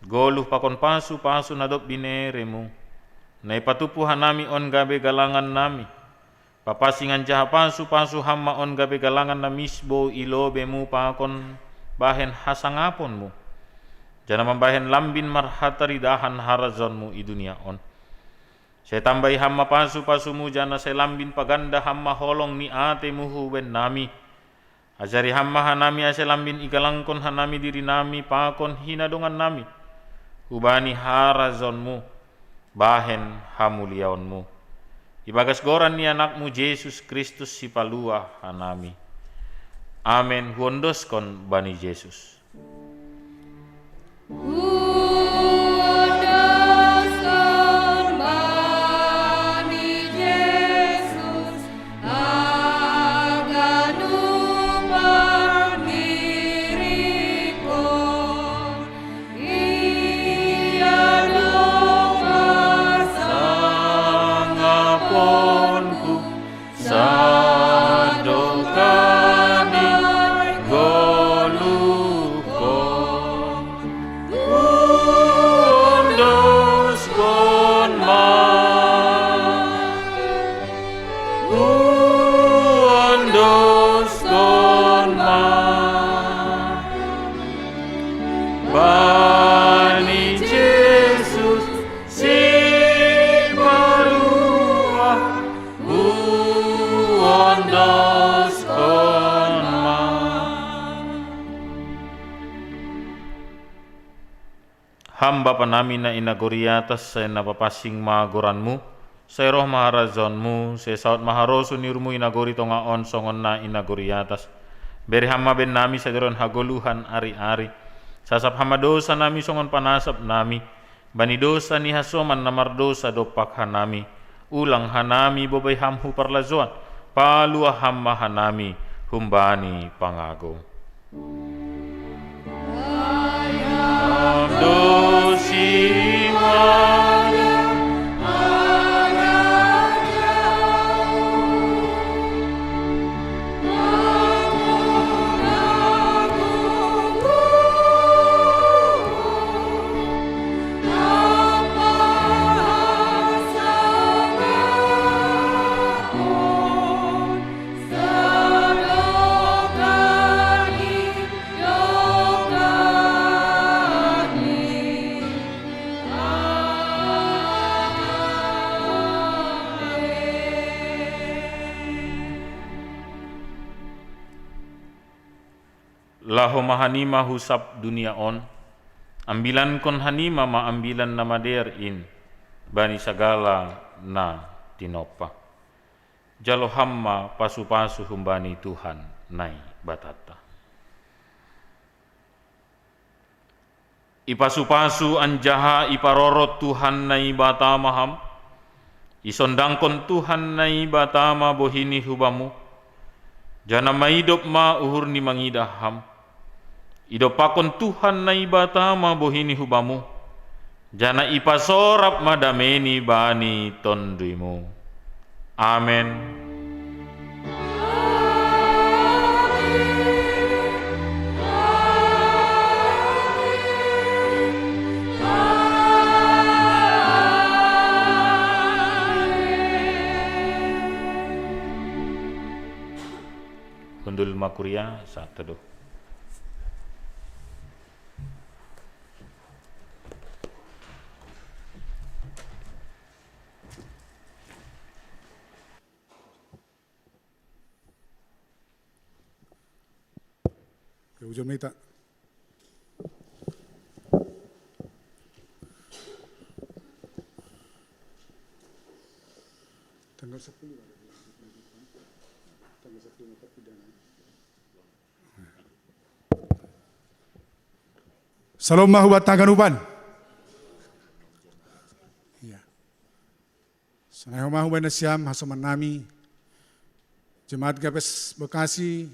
goluh pakon pasu-pasu na dob binereMu, na ipatupu hanami on gabe galangannami. Papasingan jaha pasu-pasu Ham ma on gabe galangan na misbou i lobeMu pakon bahen hasangaponMu, janah mambahen lambin marhataridahan harajaonMu i dunia on. Sai tambai Ham ma pasu-pasuMu, janah sai lambin paganda Ham ma holong ni ateMu hu bennami. Ajari Ham ma hanami ase lambin igalangkon hanami dirinami pakon hinadongannami hubani harajaonMu, bahen hamuliaonMu. Ibagas goran ni AnakMu Jesus Kristus Sipalua hanami. Amen. Huondoskon bani Jesus. Huondoskon bani Jesus, haganupan diriKon. Ia do pasangaponku, sadokah ni goluhkon. Huondoskon ma, huondoskon ma bani Jesus Sipalua, huondoskon ma. Ham Bapa nami na i nagori atas, sai na papansing ma goranMu, sai roh ma harajaonMu, sai saud ma harosuh ni uhurMu i nagori tonga on songon na i nagori atas. Bere Ham ma bennami sadari on hagoluhan ari-ari. Sasap Ham ma dosanami songon panasapnami bani dosa ni hasoman na mardosa dompak hanami. Ulang hanami bobai Ham hu parlajouan, palua Ham ma hanami humbani pangago. Ham do simada Laho ma hanima hu sab dunia on, ambilankon hanima ma Ambilan Namadear in bani sagala na tinompa. Jalo Ham ma pasu-pasu humbani Tuhan Naibatanta. Ipasu-pasu anjaha iparorot Tuhan Naibata ma Ham. Isondangkon Tuhan Naibata ma bohiNi hu Bamu, janah maidop ma uhurNi mangidah Ham. Idompakkon Tuhan Naibata ma bohiNi hu Bamu, janah ipasorap ma dameNi bani tonduiMu. Amen. Makuria saat teduh. Ke ujung mita. Tanggal sepuluh ada di tanggal sepuluh mata pidana. Salom mahu batang kanupan. Iya. Sonai ho mahu baina siam hasoman nami jemaat Gapes Bekasi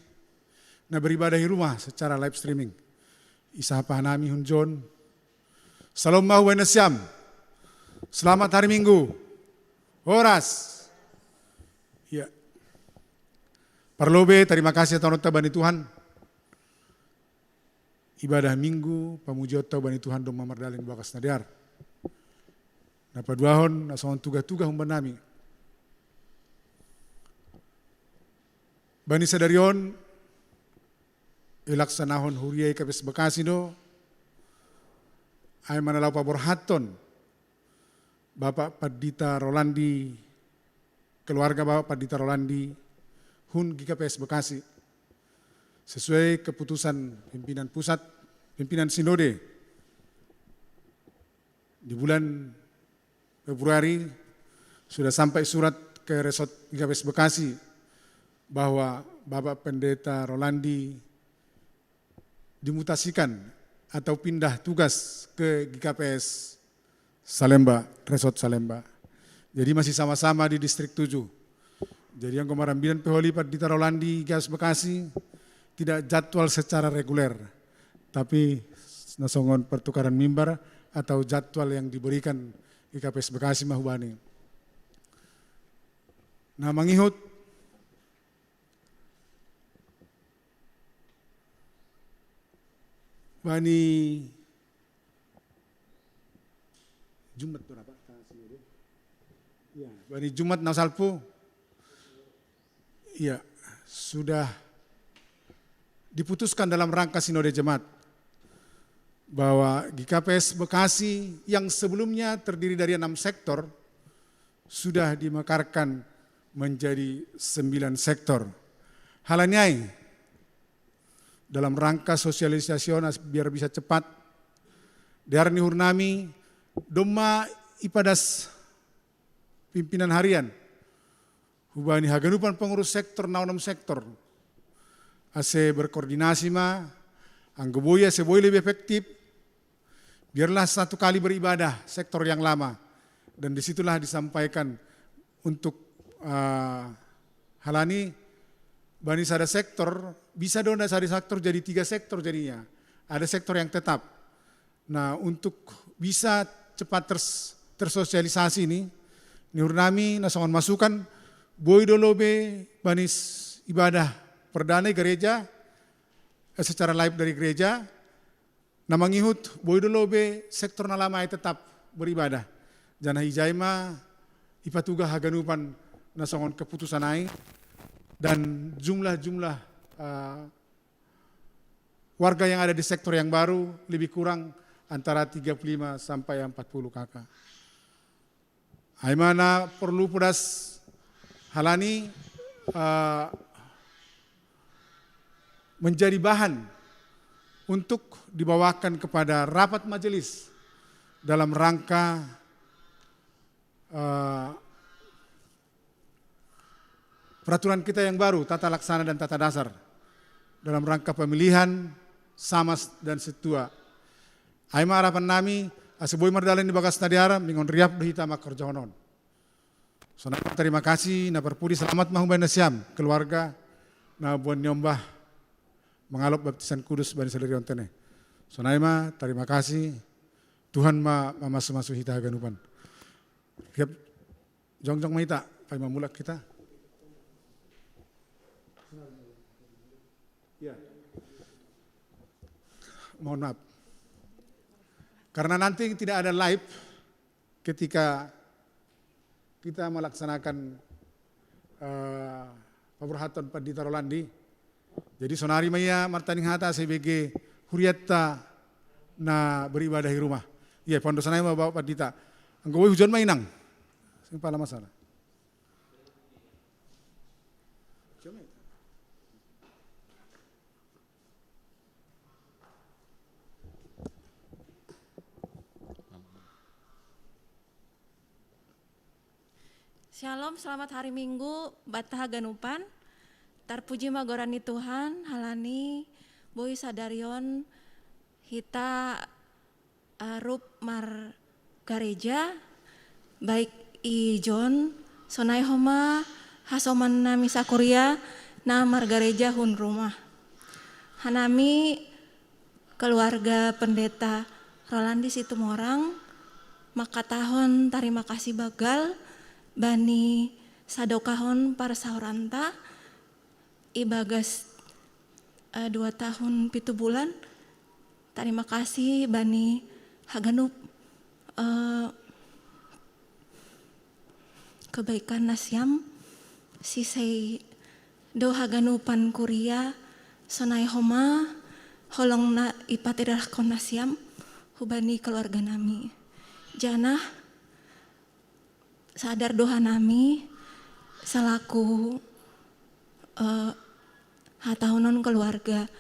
na beribadah di rumah secara live streaming. Isa pahanami hunjon. Salom mahu baina siam. Selamat hari Minggu. Horas. Ya. Parlobe, terima kasih atas nota bani Tuhan. Ibadah Minggu, pamuji otta bani Tuhan domma mardalin bakas na dear. Na paduahon na songon tugah-tugah umban nami. Bani sadari on, ilaksanahon huria i Kapes Bekasi do, ai manalaho paborhaton Bapak Pandita Rolandi, keluarga Bapak Pandita Rolandi, hun G K P S Bekasi, sesuai keputusan pimpinan pusat, pimpinan sinode di bulan Februari sudah sampai surat ke Resort G K P S Bekasi bahwa Bapak Pendeta Rolandi dimutasikan atau pindah tugas ke G K P S Salemba, Resort Salemba. Jadi masih sama-sama di Distrik tujuh. Jadi yang kemarin bilang peholi Pandita Rolandi G K P S Bekasi tidak jadwal secara reguler, tapi na songon pertukaran mimbar atau jadwal yang diberikan G K P S Bekasi mahu bani. Na mangihut bani Jumat berapa? Ya, bani Jumat na salpu. Ya, sudah diputuskan dalam rangka sinode jemaat bahwa G K P S Bekasi yang sebelumnya terdiri dari enam sektor sudah dimekarkan menjadi sembilan sektor. Halani ai, dalam rangka sosialisasi on biar bisa cepat, dear ni uhur nami, domma ipadas pimpinan harian hubani haganupan pengurus sektor, na onom sektor, ase berkoordinasi ma, anggo boi ase boi lebih efektif, biarlah satu kali beribadah sektor yang lama. Dan disitulah disampaikan untuk uh, halani bani sada sektor, bisa do na sada sektor jadi tiga sektor jadinya. Ada sektor yang tetap. Nah, untuk bisa cepat ters, tersosialisasi ini, ni uhur nami na songon masukan, boi do lobe bani ibadah perdana gereja, eh, secara live dari gereja, na mangihut boi do lobe sektor na lama ai tetap beribadah. Janah ijai ma ipatugah haganupan na songon keputusan ai dan jumlah-jumlah uh, warga yang ada di sektor yang baru lebih kurang antara tiga puluh lima sampai empat puluh K K. Ai ma na porlu podas halani uh, menjadi bahan untuk dibawakan kepada rapat majelis dalam rangka uh, peraturan kita yang baru, tata laksana dan tata dasar dalam rangka pemilihan samas dan setua. Ai ma harapan nami, ase boi mardalan di bagas na dear, mingon riap do hita mangkorjahon on. Sonai ma terima kasih, na parpudi selamat ma humbani nasiam keluarga na boan niombah mangalop baptisan kudus bani sadari on tene. Sonai ma terima kasih, Tuhan ma mamasu-masu hita haganupan. Riap jongjong ma hita, paima mulak hita. Ya. Mohon maaf. Karena nanti tidak ada live ketika kita melaksanakan uh, paborhaton Pandita Rolandi. Jadi sonari ma ia martanding hata sebagai huriatta na beribadah di rumah. Iya, pandosanai ma Bapak Pandita. Anggo boi hujon ma inang. Sing pala masalah. Shalom, selamat hari Minggu, banta haganupan. Tarpuji ma goran ni Tuhan, halani boi sadari on hita arup margareja, baik i jon, sonai homa hasoman nami sakuria na margareja hun rumah. Hanami keluarga Pendeta Rolandi Situmorang mangkatahon tarima kasih banggal bani sadokahon parsaoranta ibagas eh, dua tahun pitu bulan. Tarima kasih bani haganup eh, kebaikan nasiam, sisei do haganupan kuria, sonai homa holong na ipatirirahkon nasiam hubani keluarga nami. Janah sadar do hanami selaku eh, hatahonon keluarga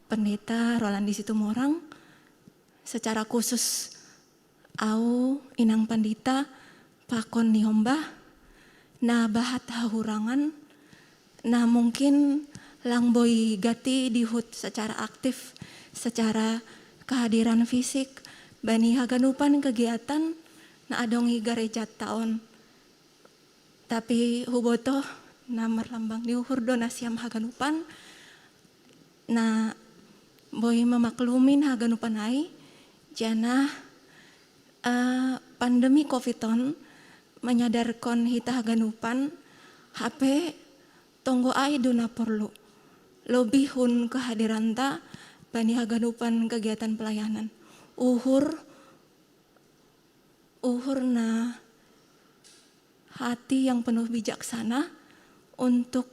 Pendeta Rolandi Situmorang, secara khusus au inang pandita pakon ni hombah na bahat hahurangan, na mungkin lang boi gati dihut secara aktif, secara kehadiran fisik bani haganupan kegiatan na adong i gareja taon. Tapi hubotoh na marlambang ni uhur do nasiam haganupan na boi mamaklumi haganupan ai, janah eh, pandemi covid on manyadarkon hita haganupan, hape tonggo ai do na porlu, lobih hun kehadiranta bani haganupan kegiatan pelayanan. Uhur uhur na hati yang penuh bijaksana untuk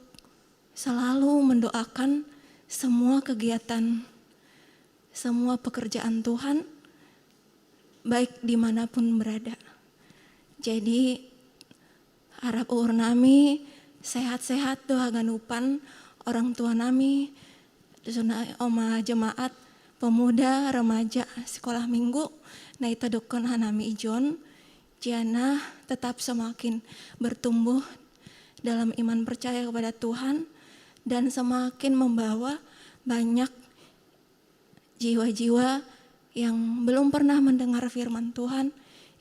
selalu mendoakan semua kegiatan, semua pekerjaan Tuhan, baik dimanapun berada. Jadi harap uhur nami sehat-sehat do haganupan, orang tua nami, sonai homa jemaat, pemuda, remaja, sekolah minggu, na itadokkon hanami ijon, janah tetap semakin bertumbuh dalam iman percaya kepada Tuhan dan semakin membawa banyak jiwa-jiwa yang belum pernah mendengar firman Tuhan,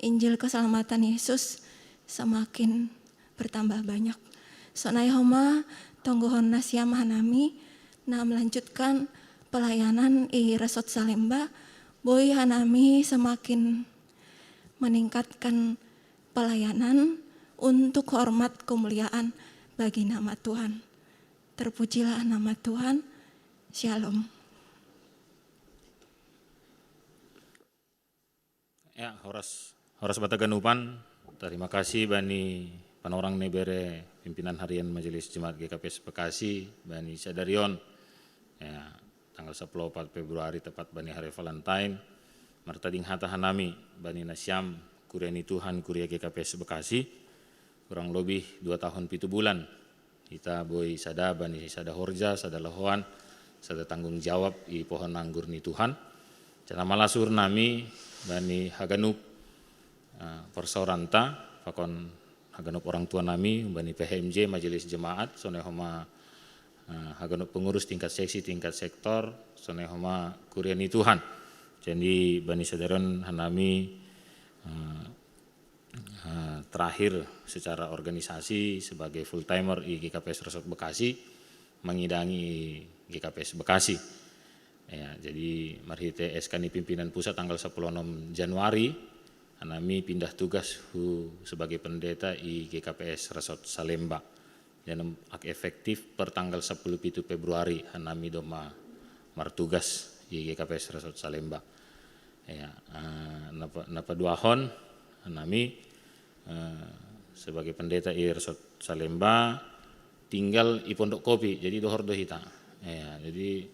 Injil keselamatan Yesus semakin bertambah banyak. Sonai homa tonggohon nasiam hanami na melanjutkan pelayanan i Resort Salemba, boi hanami semakin meningkatkan pelayanan untuk hormat kemuliaan bagi nama Tuhan. Terpujilah nama Tuhan. Shalom. Ya, horas horas banta haganupan. Tarima kasih bani panorang ni bere pimpinan harian Majelis Jemaat G K P S Bekasi bani sadari on. Ya, tanggal sapuluh opat Februari tepat bani hari Valentine. Martading hata hanami bani nasiam kuria ni Tuhan, kuria G K P S Bekasi. Kurang lobih dua tahun pitu bulan. Hita boi sada bani sada horja, sada lahoan, sada tanggung jawab i pohon anggur ni Tuhan. Janah malas uhur nami bani haganup eh, parsaoranta, pakon haganup orang tua nami, bani P H M J, Majelis Jemaat, sonai homa eh, haganup pengurus tingkat seksi, tingkat sektor, sonai homa kuria ni Tuhan. Jadi bani sadari on hanami eh, eh, terakhir secara organisasi sebagai full timer i G K P S Resort Bekasi, mengidangi G K P S Bekasi. Ya, jadi marhite S K ni pimpinan pusat tanggal sapuluh onom Januari, hanami pindah tugas hu sebagai pendeta i G K P S Resort Salemba. Dan ak efektif per tanggal sapuluh pitu Februari hanami do ma martugas i G K P S Resort Salemba. Ya, eh, napa, napa duahon hanami eh, sebagai pendeta i Resort Salemba, tinggal i Pondok Kopi, jadi dohor do hita. Ya, jadi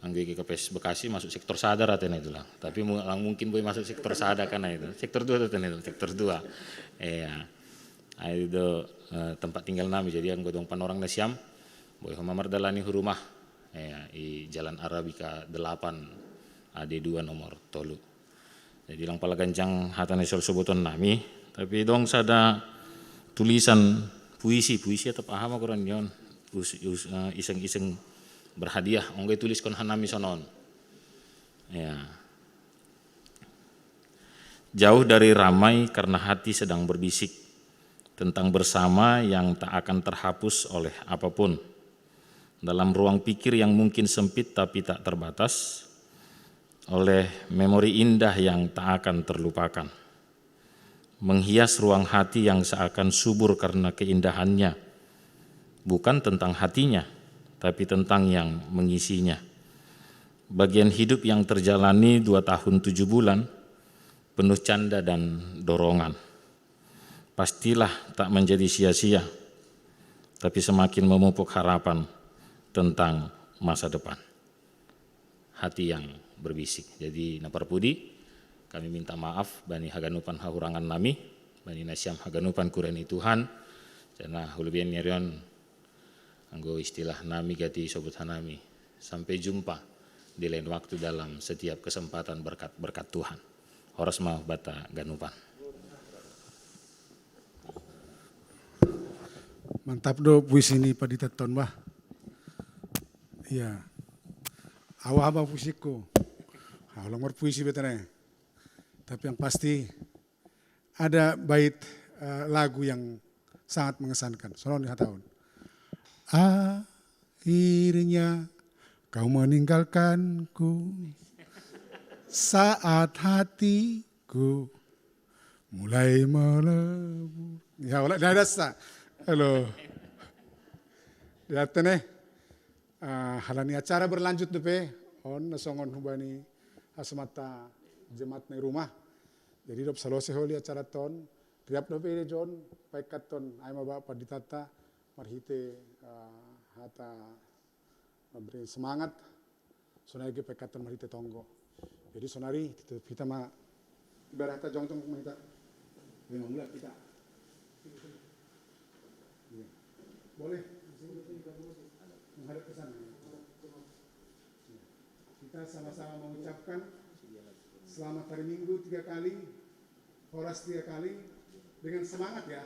anggo GKPS Bekasi masuk sektor sada katanya itulah. Tapi mu- lang- mungkin boleh masuk sektor sada kan itu. Sektor dua tuh itu, sektor dua. Ya. Itu eh, tempat tinggal nami. Jadi anggo dong panorang na siam, boleh mamardalani hu rumah. Ya, di Jalan Arabica delapan A D dua nomor tolu. Jadi lang pala ganjang hata na soal soboton nami, tapi dong sada tulisan puisi, puisi atau aha ma goran yon, us, us, eh, iseng-iseng berhadiah, ongge tuliskon hanami sonon. Ya. Jauh dari ramai karena hati sedang berbisik tentang bersama yang tak akan terhapus oleh apapun. Dalam ruang pikir yang mungkin sempit tapi tak terbatas, oleh memori indah yang tak akan terlupakan. Menghias ruang hati yang seakan subur karena keindahannya. Bukan tentang hatinya, tapi tentang yang mengisinya. Bagian hidup yang terjalani dua tahun tujuh bulan, penuh canda dan dorongan. Pastilah tak menjadi sia-sia, tapi semakin memupuk harapan tentang masa depan. Hati yang berbisik. Jadi na parpudi, kami minta maaf bani haganupan hahurangan nami, bani na siam haganupan kureni Tuhan, karena hulubian nyarion anggo istilah nami gati sobut hanami. Sampai jumpa di lain waktu dalam setiap kesempatan berkat-berkat Tuhan. Horas ma bata ganupan. Mantap do puisi ni Pandita Ton bah. Iya. Awa haba puisiku. Hau lang marpuisi betene. Tapi yang pasti ada bait uh, lagu yang sangat mengesankan. Sono ni hataun. Akhirnya kau meninggalkanku saat hatiku mulai melebur. Ya, wala dah dasa. Halo. Datene. Uh, halani acara berlanjut depe on nasongon hubani hasmata jemaat na i rumah. Jadi dob salose holi acara ton riap dope ide jon paikkat ton ai ma ba panditata marhite uh, hata memberi semangat sonai ge paikkat ton marhite tonggo. Jadi sonari tutup kita ma ibarat jongjong ma kita. Memang mulai kita. Iya. Boleh menghadap ke sana. Kita sama-sama mengucapkan selamat hari Minggu tiga kali, horas tiga kali, dengan semangat ya.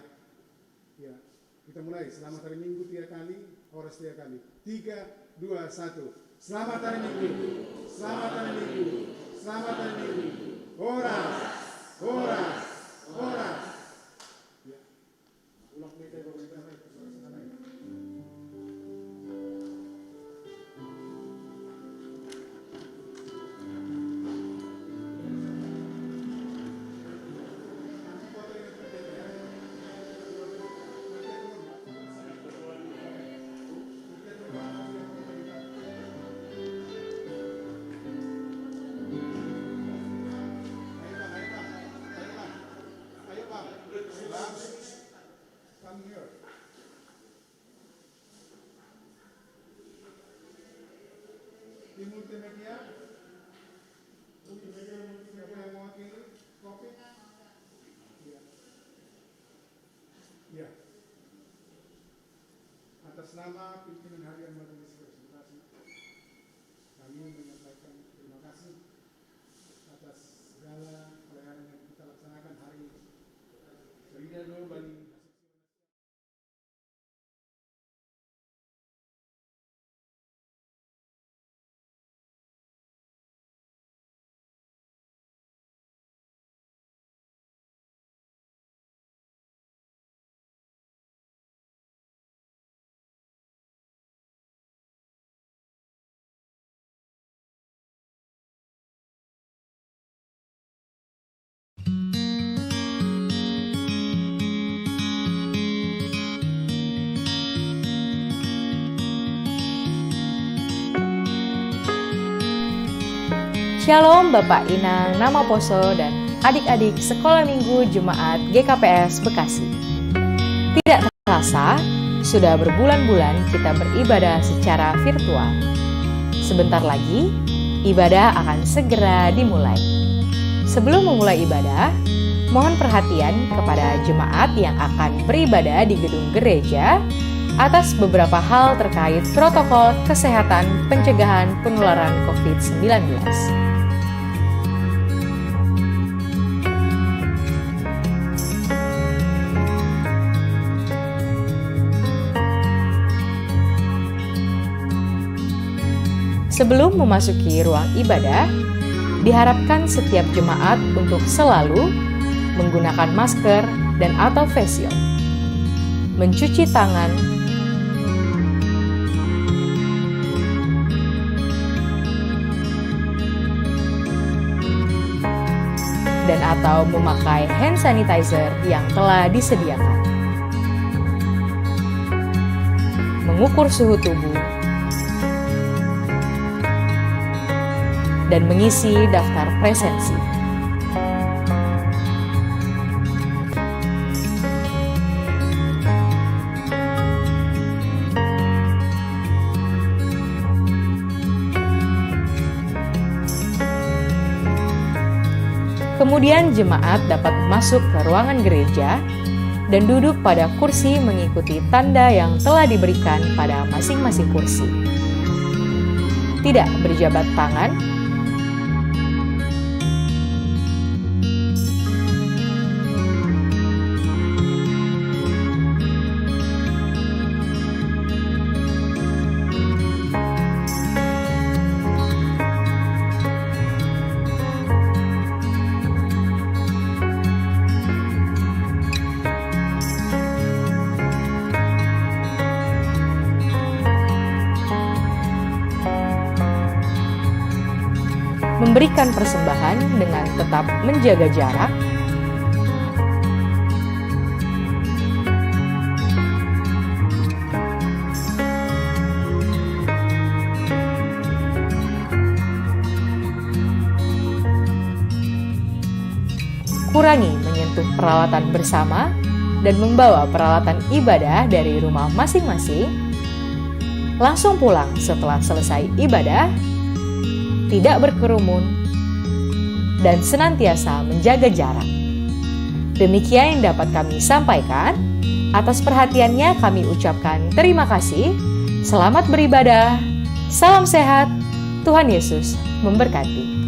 Ya, kita mulai. Selamat hari Minggu tiga kali, horas tiga kali. Tiga, dua, satu. Selamat hari Minggu. Selamat hari Minggu. Selamat hari Minggu. Horas, horas, horas. Ya. Di multimedia, multimedia, multimedia yang mewakili covid. Ya. Ya. Atas nama pimpinan harian Majelis Presentasi, kami menyampaikan terima kasih atas segala pelayanan yang kita laksanakan hari ini. Rinda do bani Shalom Bapak Inang Nama Poso dan adik-adik Sekolah Minggu Jemaat G K P S Bekasi. Tidak terasa, Sudah berbulan-bulan kita beribadah secara virtual. Sebentar lagi, ibadah akan segera dimulai. Sebelum memulai ibadah, mohon perhatian kepada jemaat yang akan beribadah di gedung gereja atas beberapa hal terkait protokol kesehatan pencegahan penularan covid sembilan belas. Sebelum memasuki ruang ibadah, diharapkan setiap jemaat untuk selalu menggunakan masker dan atau face shield, mencuci tangan, dan atau memakai hand sanitizer yang telah disediakan. Mengukur suhu tubuh dan mengisi daftar presensi. Kemudian jemaat dapat masuk ke ruangan gereja dan duduk pada kursi mengikuti tanda yang telah diberikan pada masing-masing kursi. Tidak berjabat tangan. Memberikan persembahan dengan tetap menjaga jarak. Kurangi menyentuh peralatan bersama dan membawa peralatan ibadah dari rumah masing-masing. Langsung pulang setelah selesai ibadah, tidak berkerumun, dan senantiasa menjaga jarak. Demikian yang dapat kami sampaikan. Atas perhatiannya kami ucapkan terima kasih. Selamat beribadah. Salam sehat. Tuhan Yesus memberkati.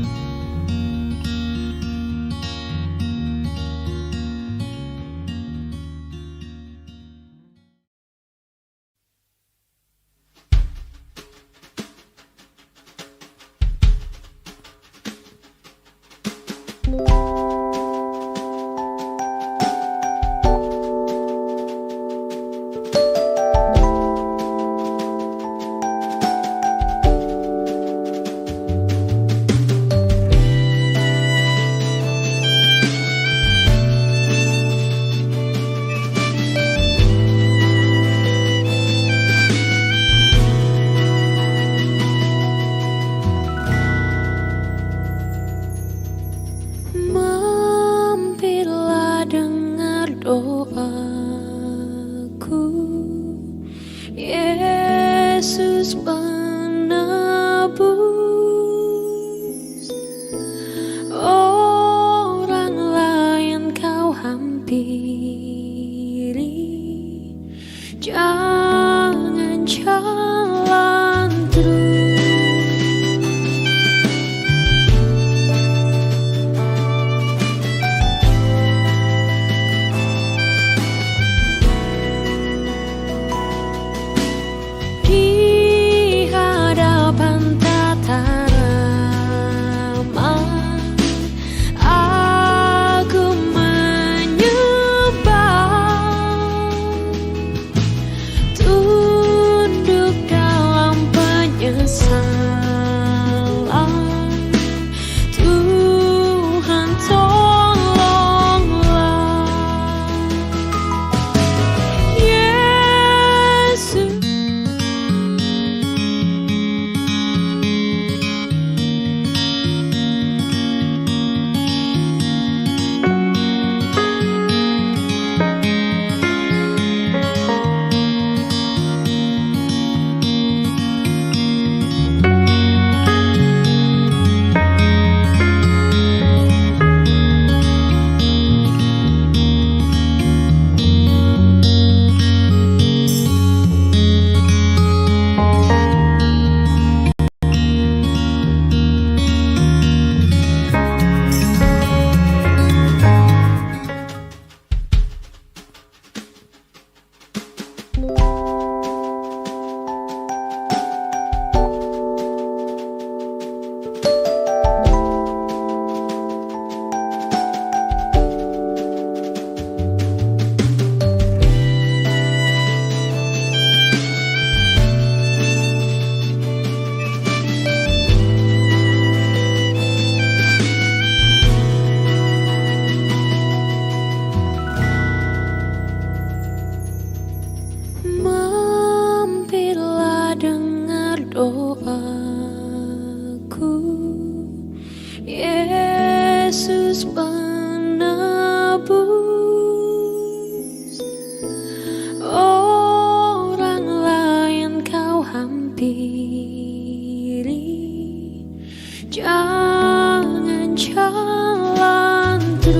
Jangan jalan terus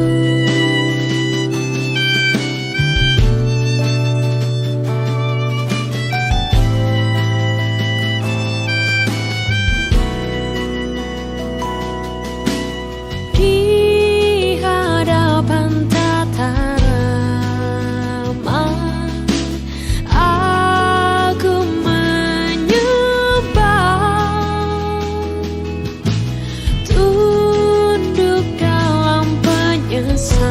di hadapan tataram. Aku menyembah, tunduk dalam penyesalan.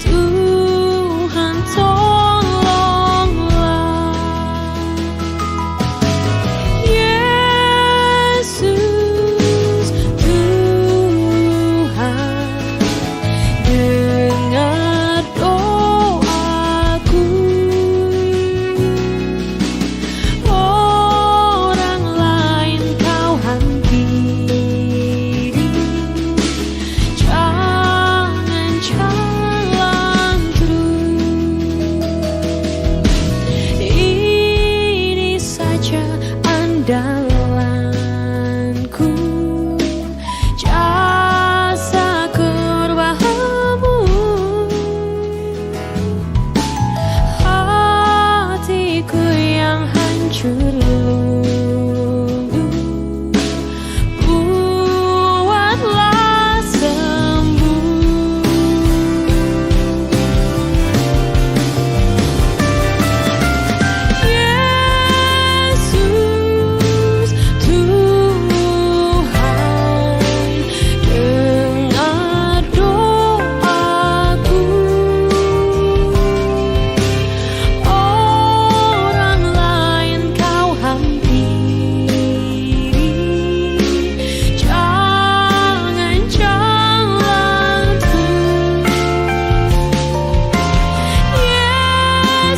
Tuhan, tolonglah. Yesus, Tuhan, dengar doaku. Orang lain Kau hampiri, jangan jalan terus. Ini saja andalanku, jasa kurbamu. Hatiku yang hancur luluh, buatlah sembuh. Yesus, Tuhan, dengar doaku. Orang lain Kau hampiri, jangan jalan terus.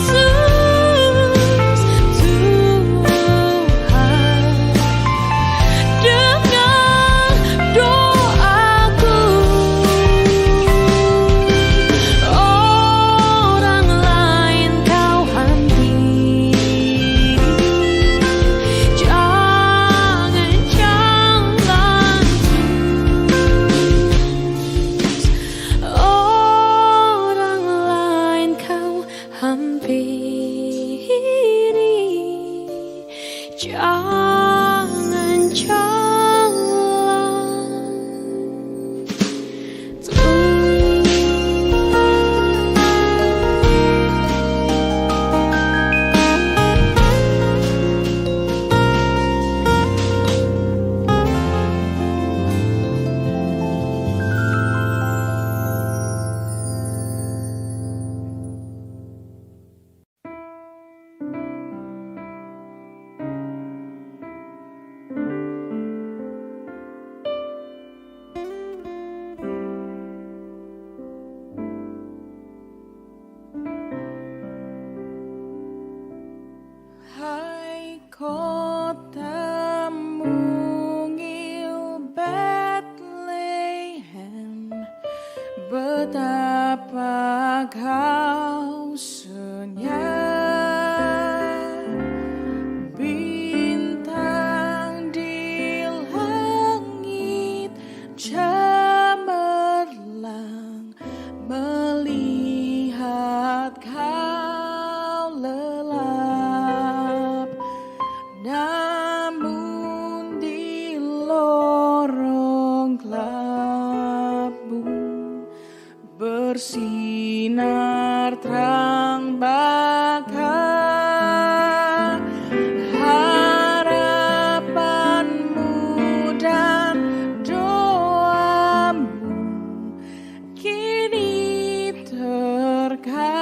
Yesus, Tuhan, dengar doaku. Orang lain Kau hampiri, jangan jalan terus. Orang lain Kau hampiri, jangan jalan terus. Hai kota mungil Betlehem, betapa Kau senyap. Bintang di langit cemerlang melihat Kau lelap, namun di lorong gelapmu bersinar terang baka harapanmu dan doamu kini terkabul.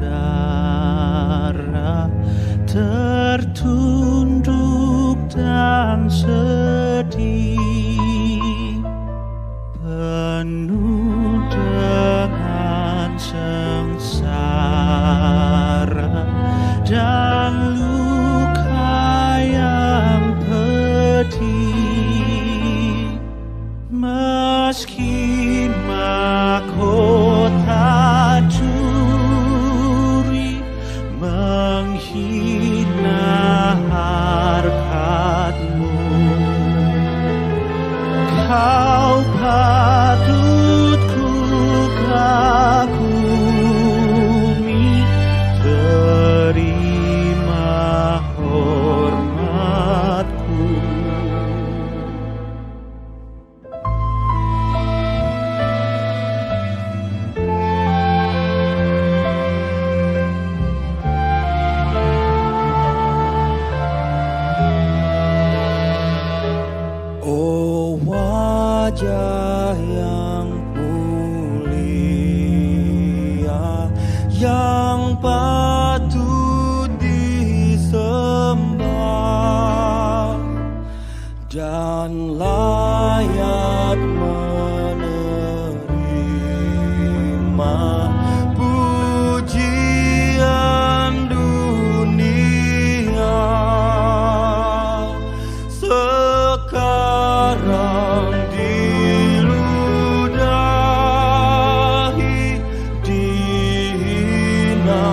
darah, tertunduk dan sedih, penuh dengan sengsara dan luka yang pedih. Meski mahkota duri menghina harkatmu, kau patut ku kagumi. Terima hormatku. Oh, wajah yang mulia, yang patut disembah dan layak menerima pujian dunia, sekarang diludahi, dihina,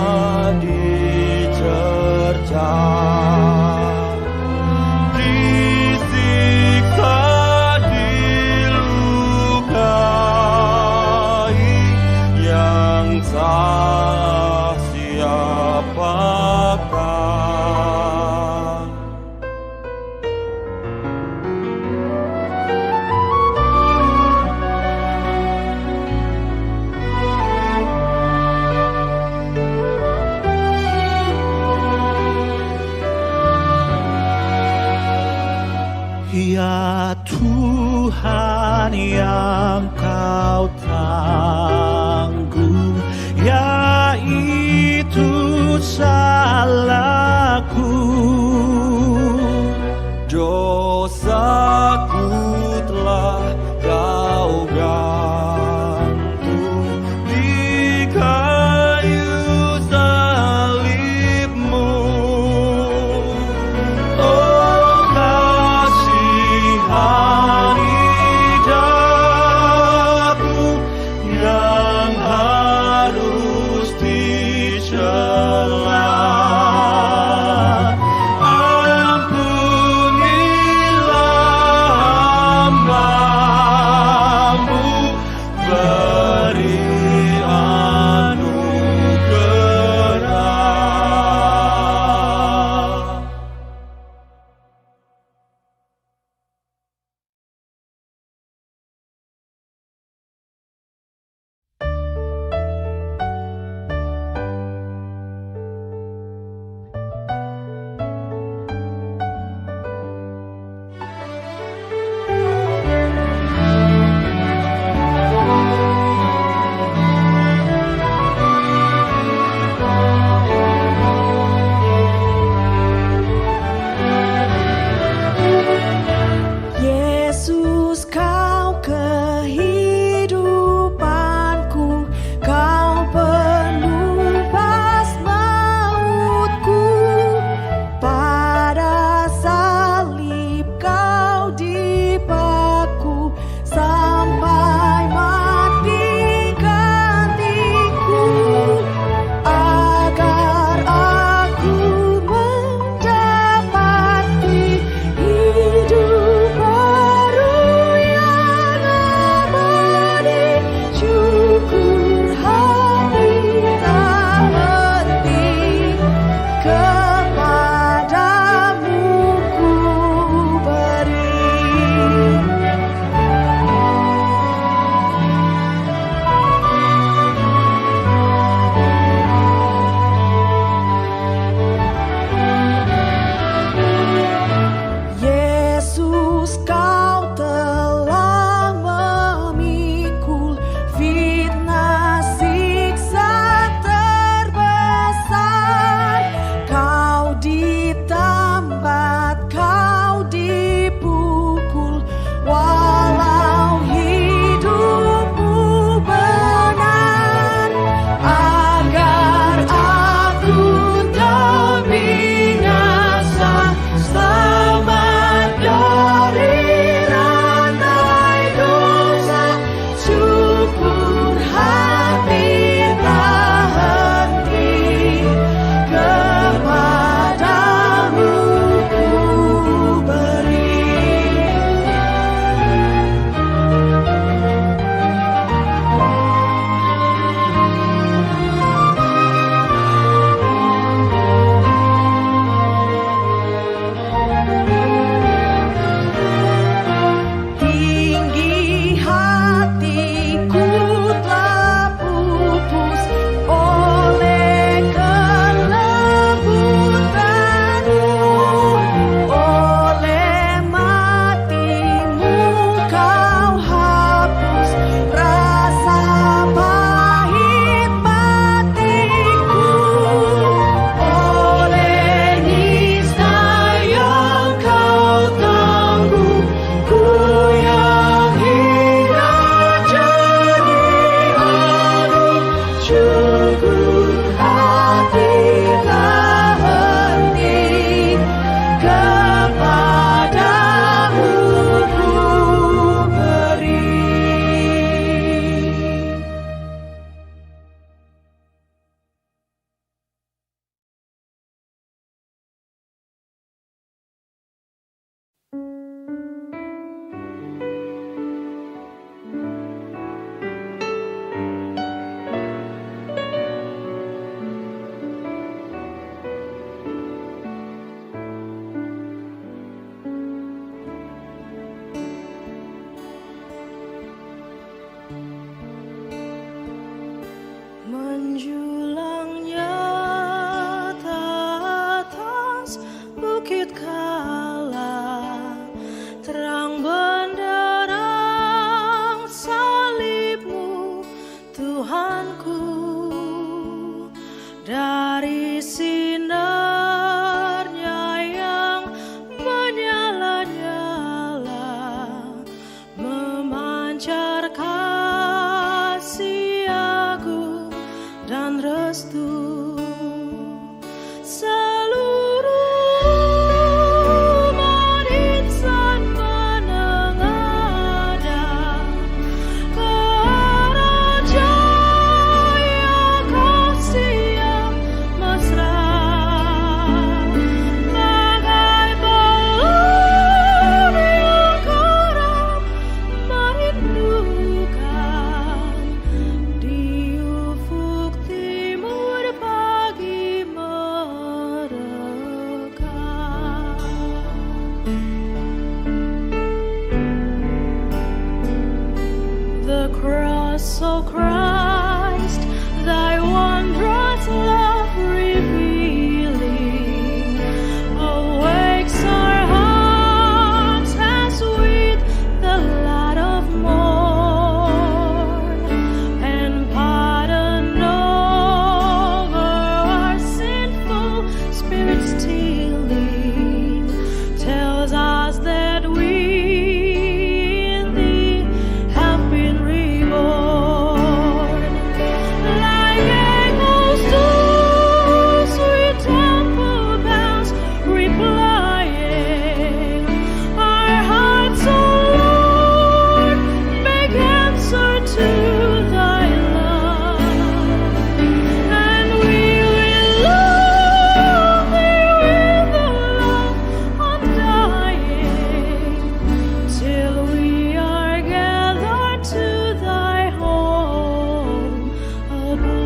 dicerca, disiksa, dilukai. Yang salah siapakah? Ya Tuhan, yang kau tanggung, yaitu salahku. Dosaku telah kau gantung di kayu salibmu. Oh, kasihani daku yang harus dicela. Ampunilah hamba-Mu, beri anugerah. Dari sinarnya yang menyala-nyala, memancar kasih agung dan restu, seluruh umat insan menengadah ke arah cahaya kasih yang mesra, bagai peluru yang karam merindukan di ufuk timur pagi mereka. The cross, O Christ, thy wondrous love revealing, awakes our hearts as with the light of morn, and pardon over our sinful spirits stealing tells us that we in thee have been reborn. Like echoes to sweet temple bells replying, our hearts, O Lord, make answer to thy love, and we will love thee with a love undying, till we are gathered to thy home above.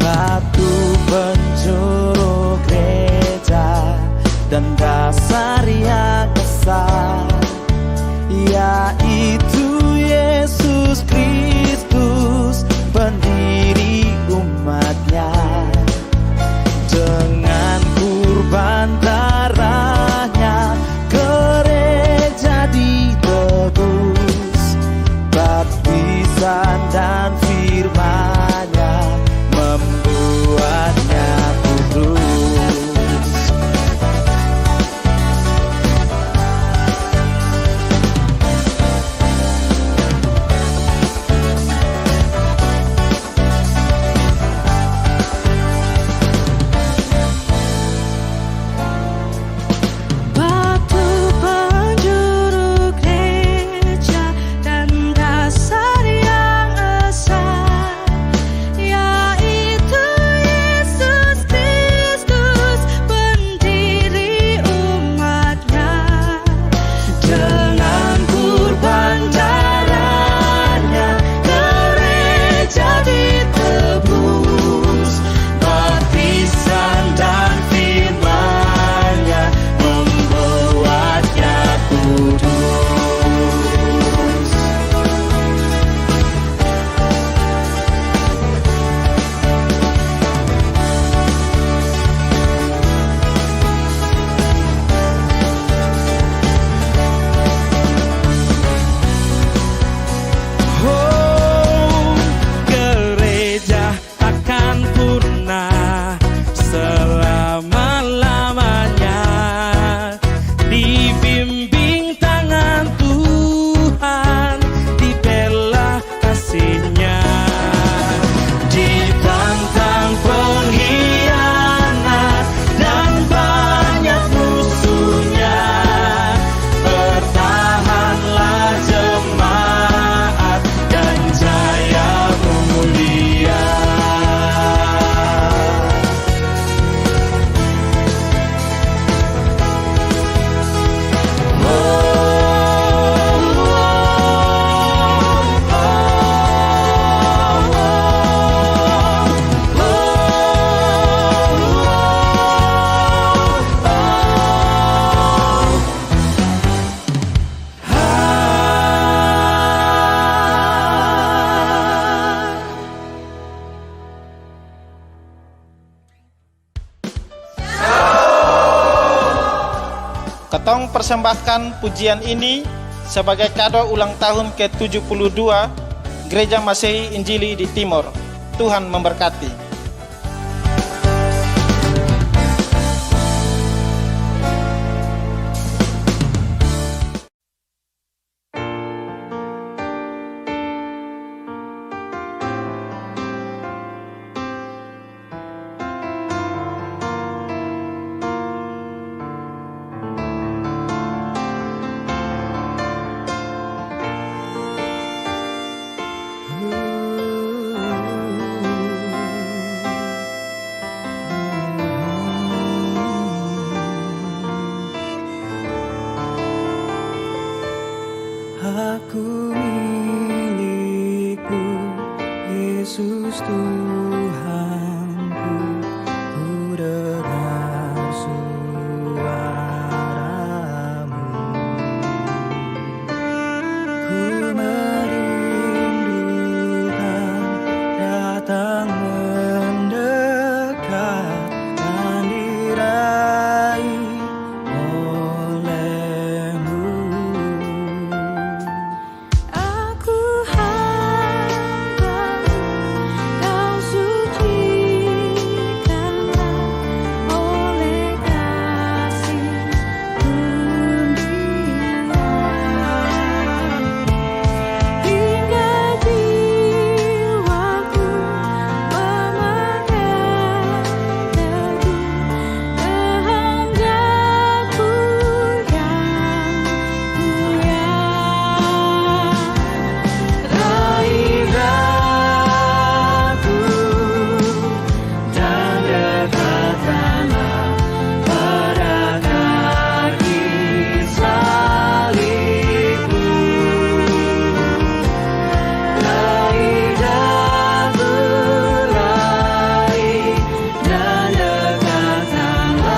Batu penjuru gereja dan dasar yang esa, yaitu Yesus Kristus, pendiri umat-Nya. Dengan kurban darah-Nya, gereja ditebus, baptisan dan firman-Nya membuatnya kudus. Katong persembahkan pujian ini sebagai kado ulang tahun ke tujuh puluh dua Gereja Masehi Injili di Timor. Tuhan memberkati. Aku milikmu, Yesus Tuhanku, ku dengar suaramu. Ku merindukan datang mendekat dan diraih olehmu. Aku hamba, kau sucikanlah oleh kasih kurnia. Hingga jiwaku memegang teguh kehendakmu yang mulia. Raih aku dan dekatkanlah pada kaki salibmu. Raih aku, raih dan dekatkanlah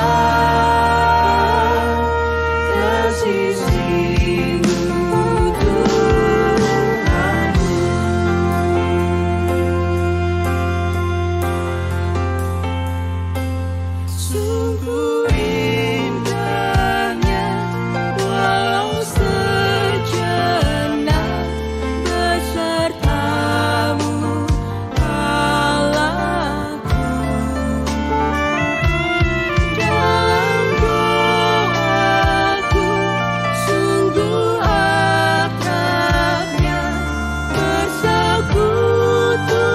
ke sisimu, Tuhanku. Sungguh indahnya walau sejenak besertamu, Allahku. Dalam doaku sungguh akrabnya bersekutu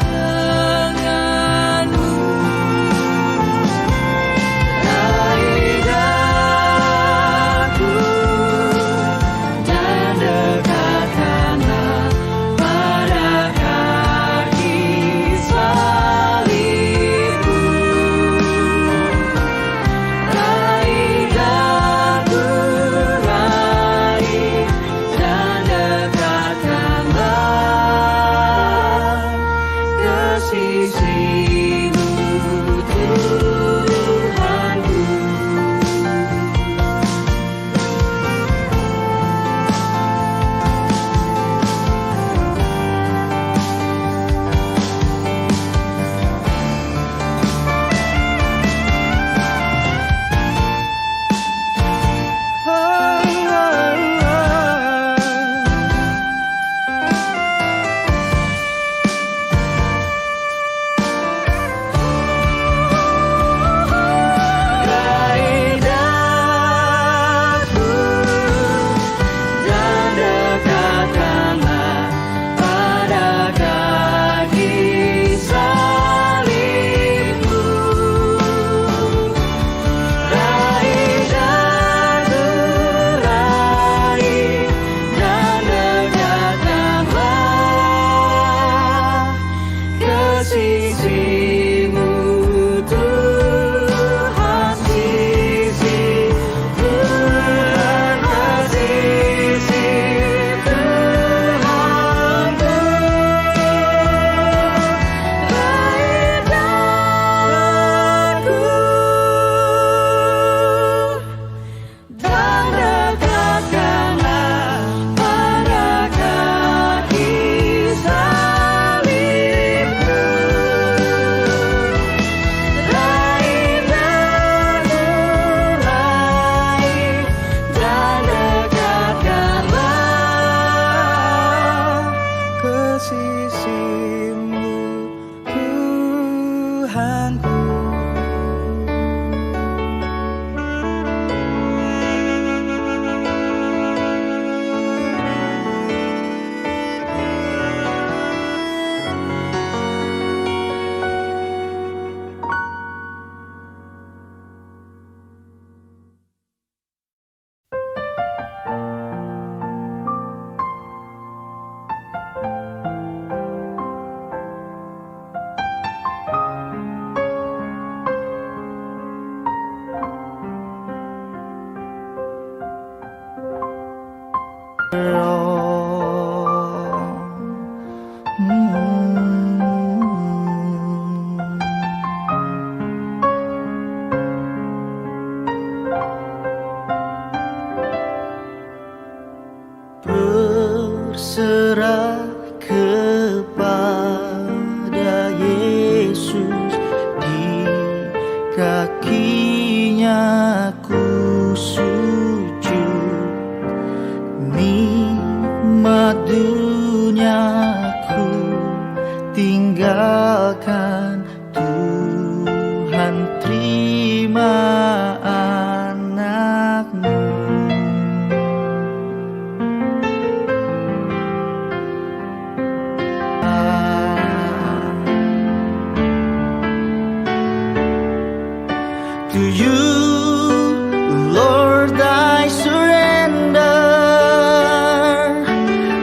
denganmu. Ku sujud, nikmat duniaku tinggalkan, Tuhan terima anakmu. To you, Lord, I surrender.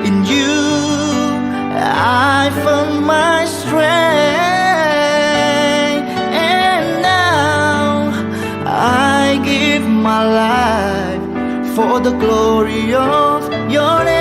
In you, I find my strength. And now, I give my life for the glory of your name.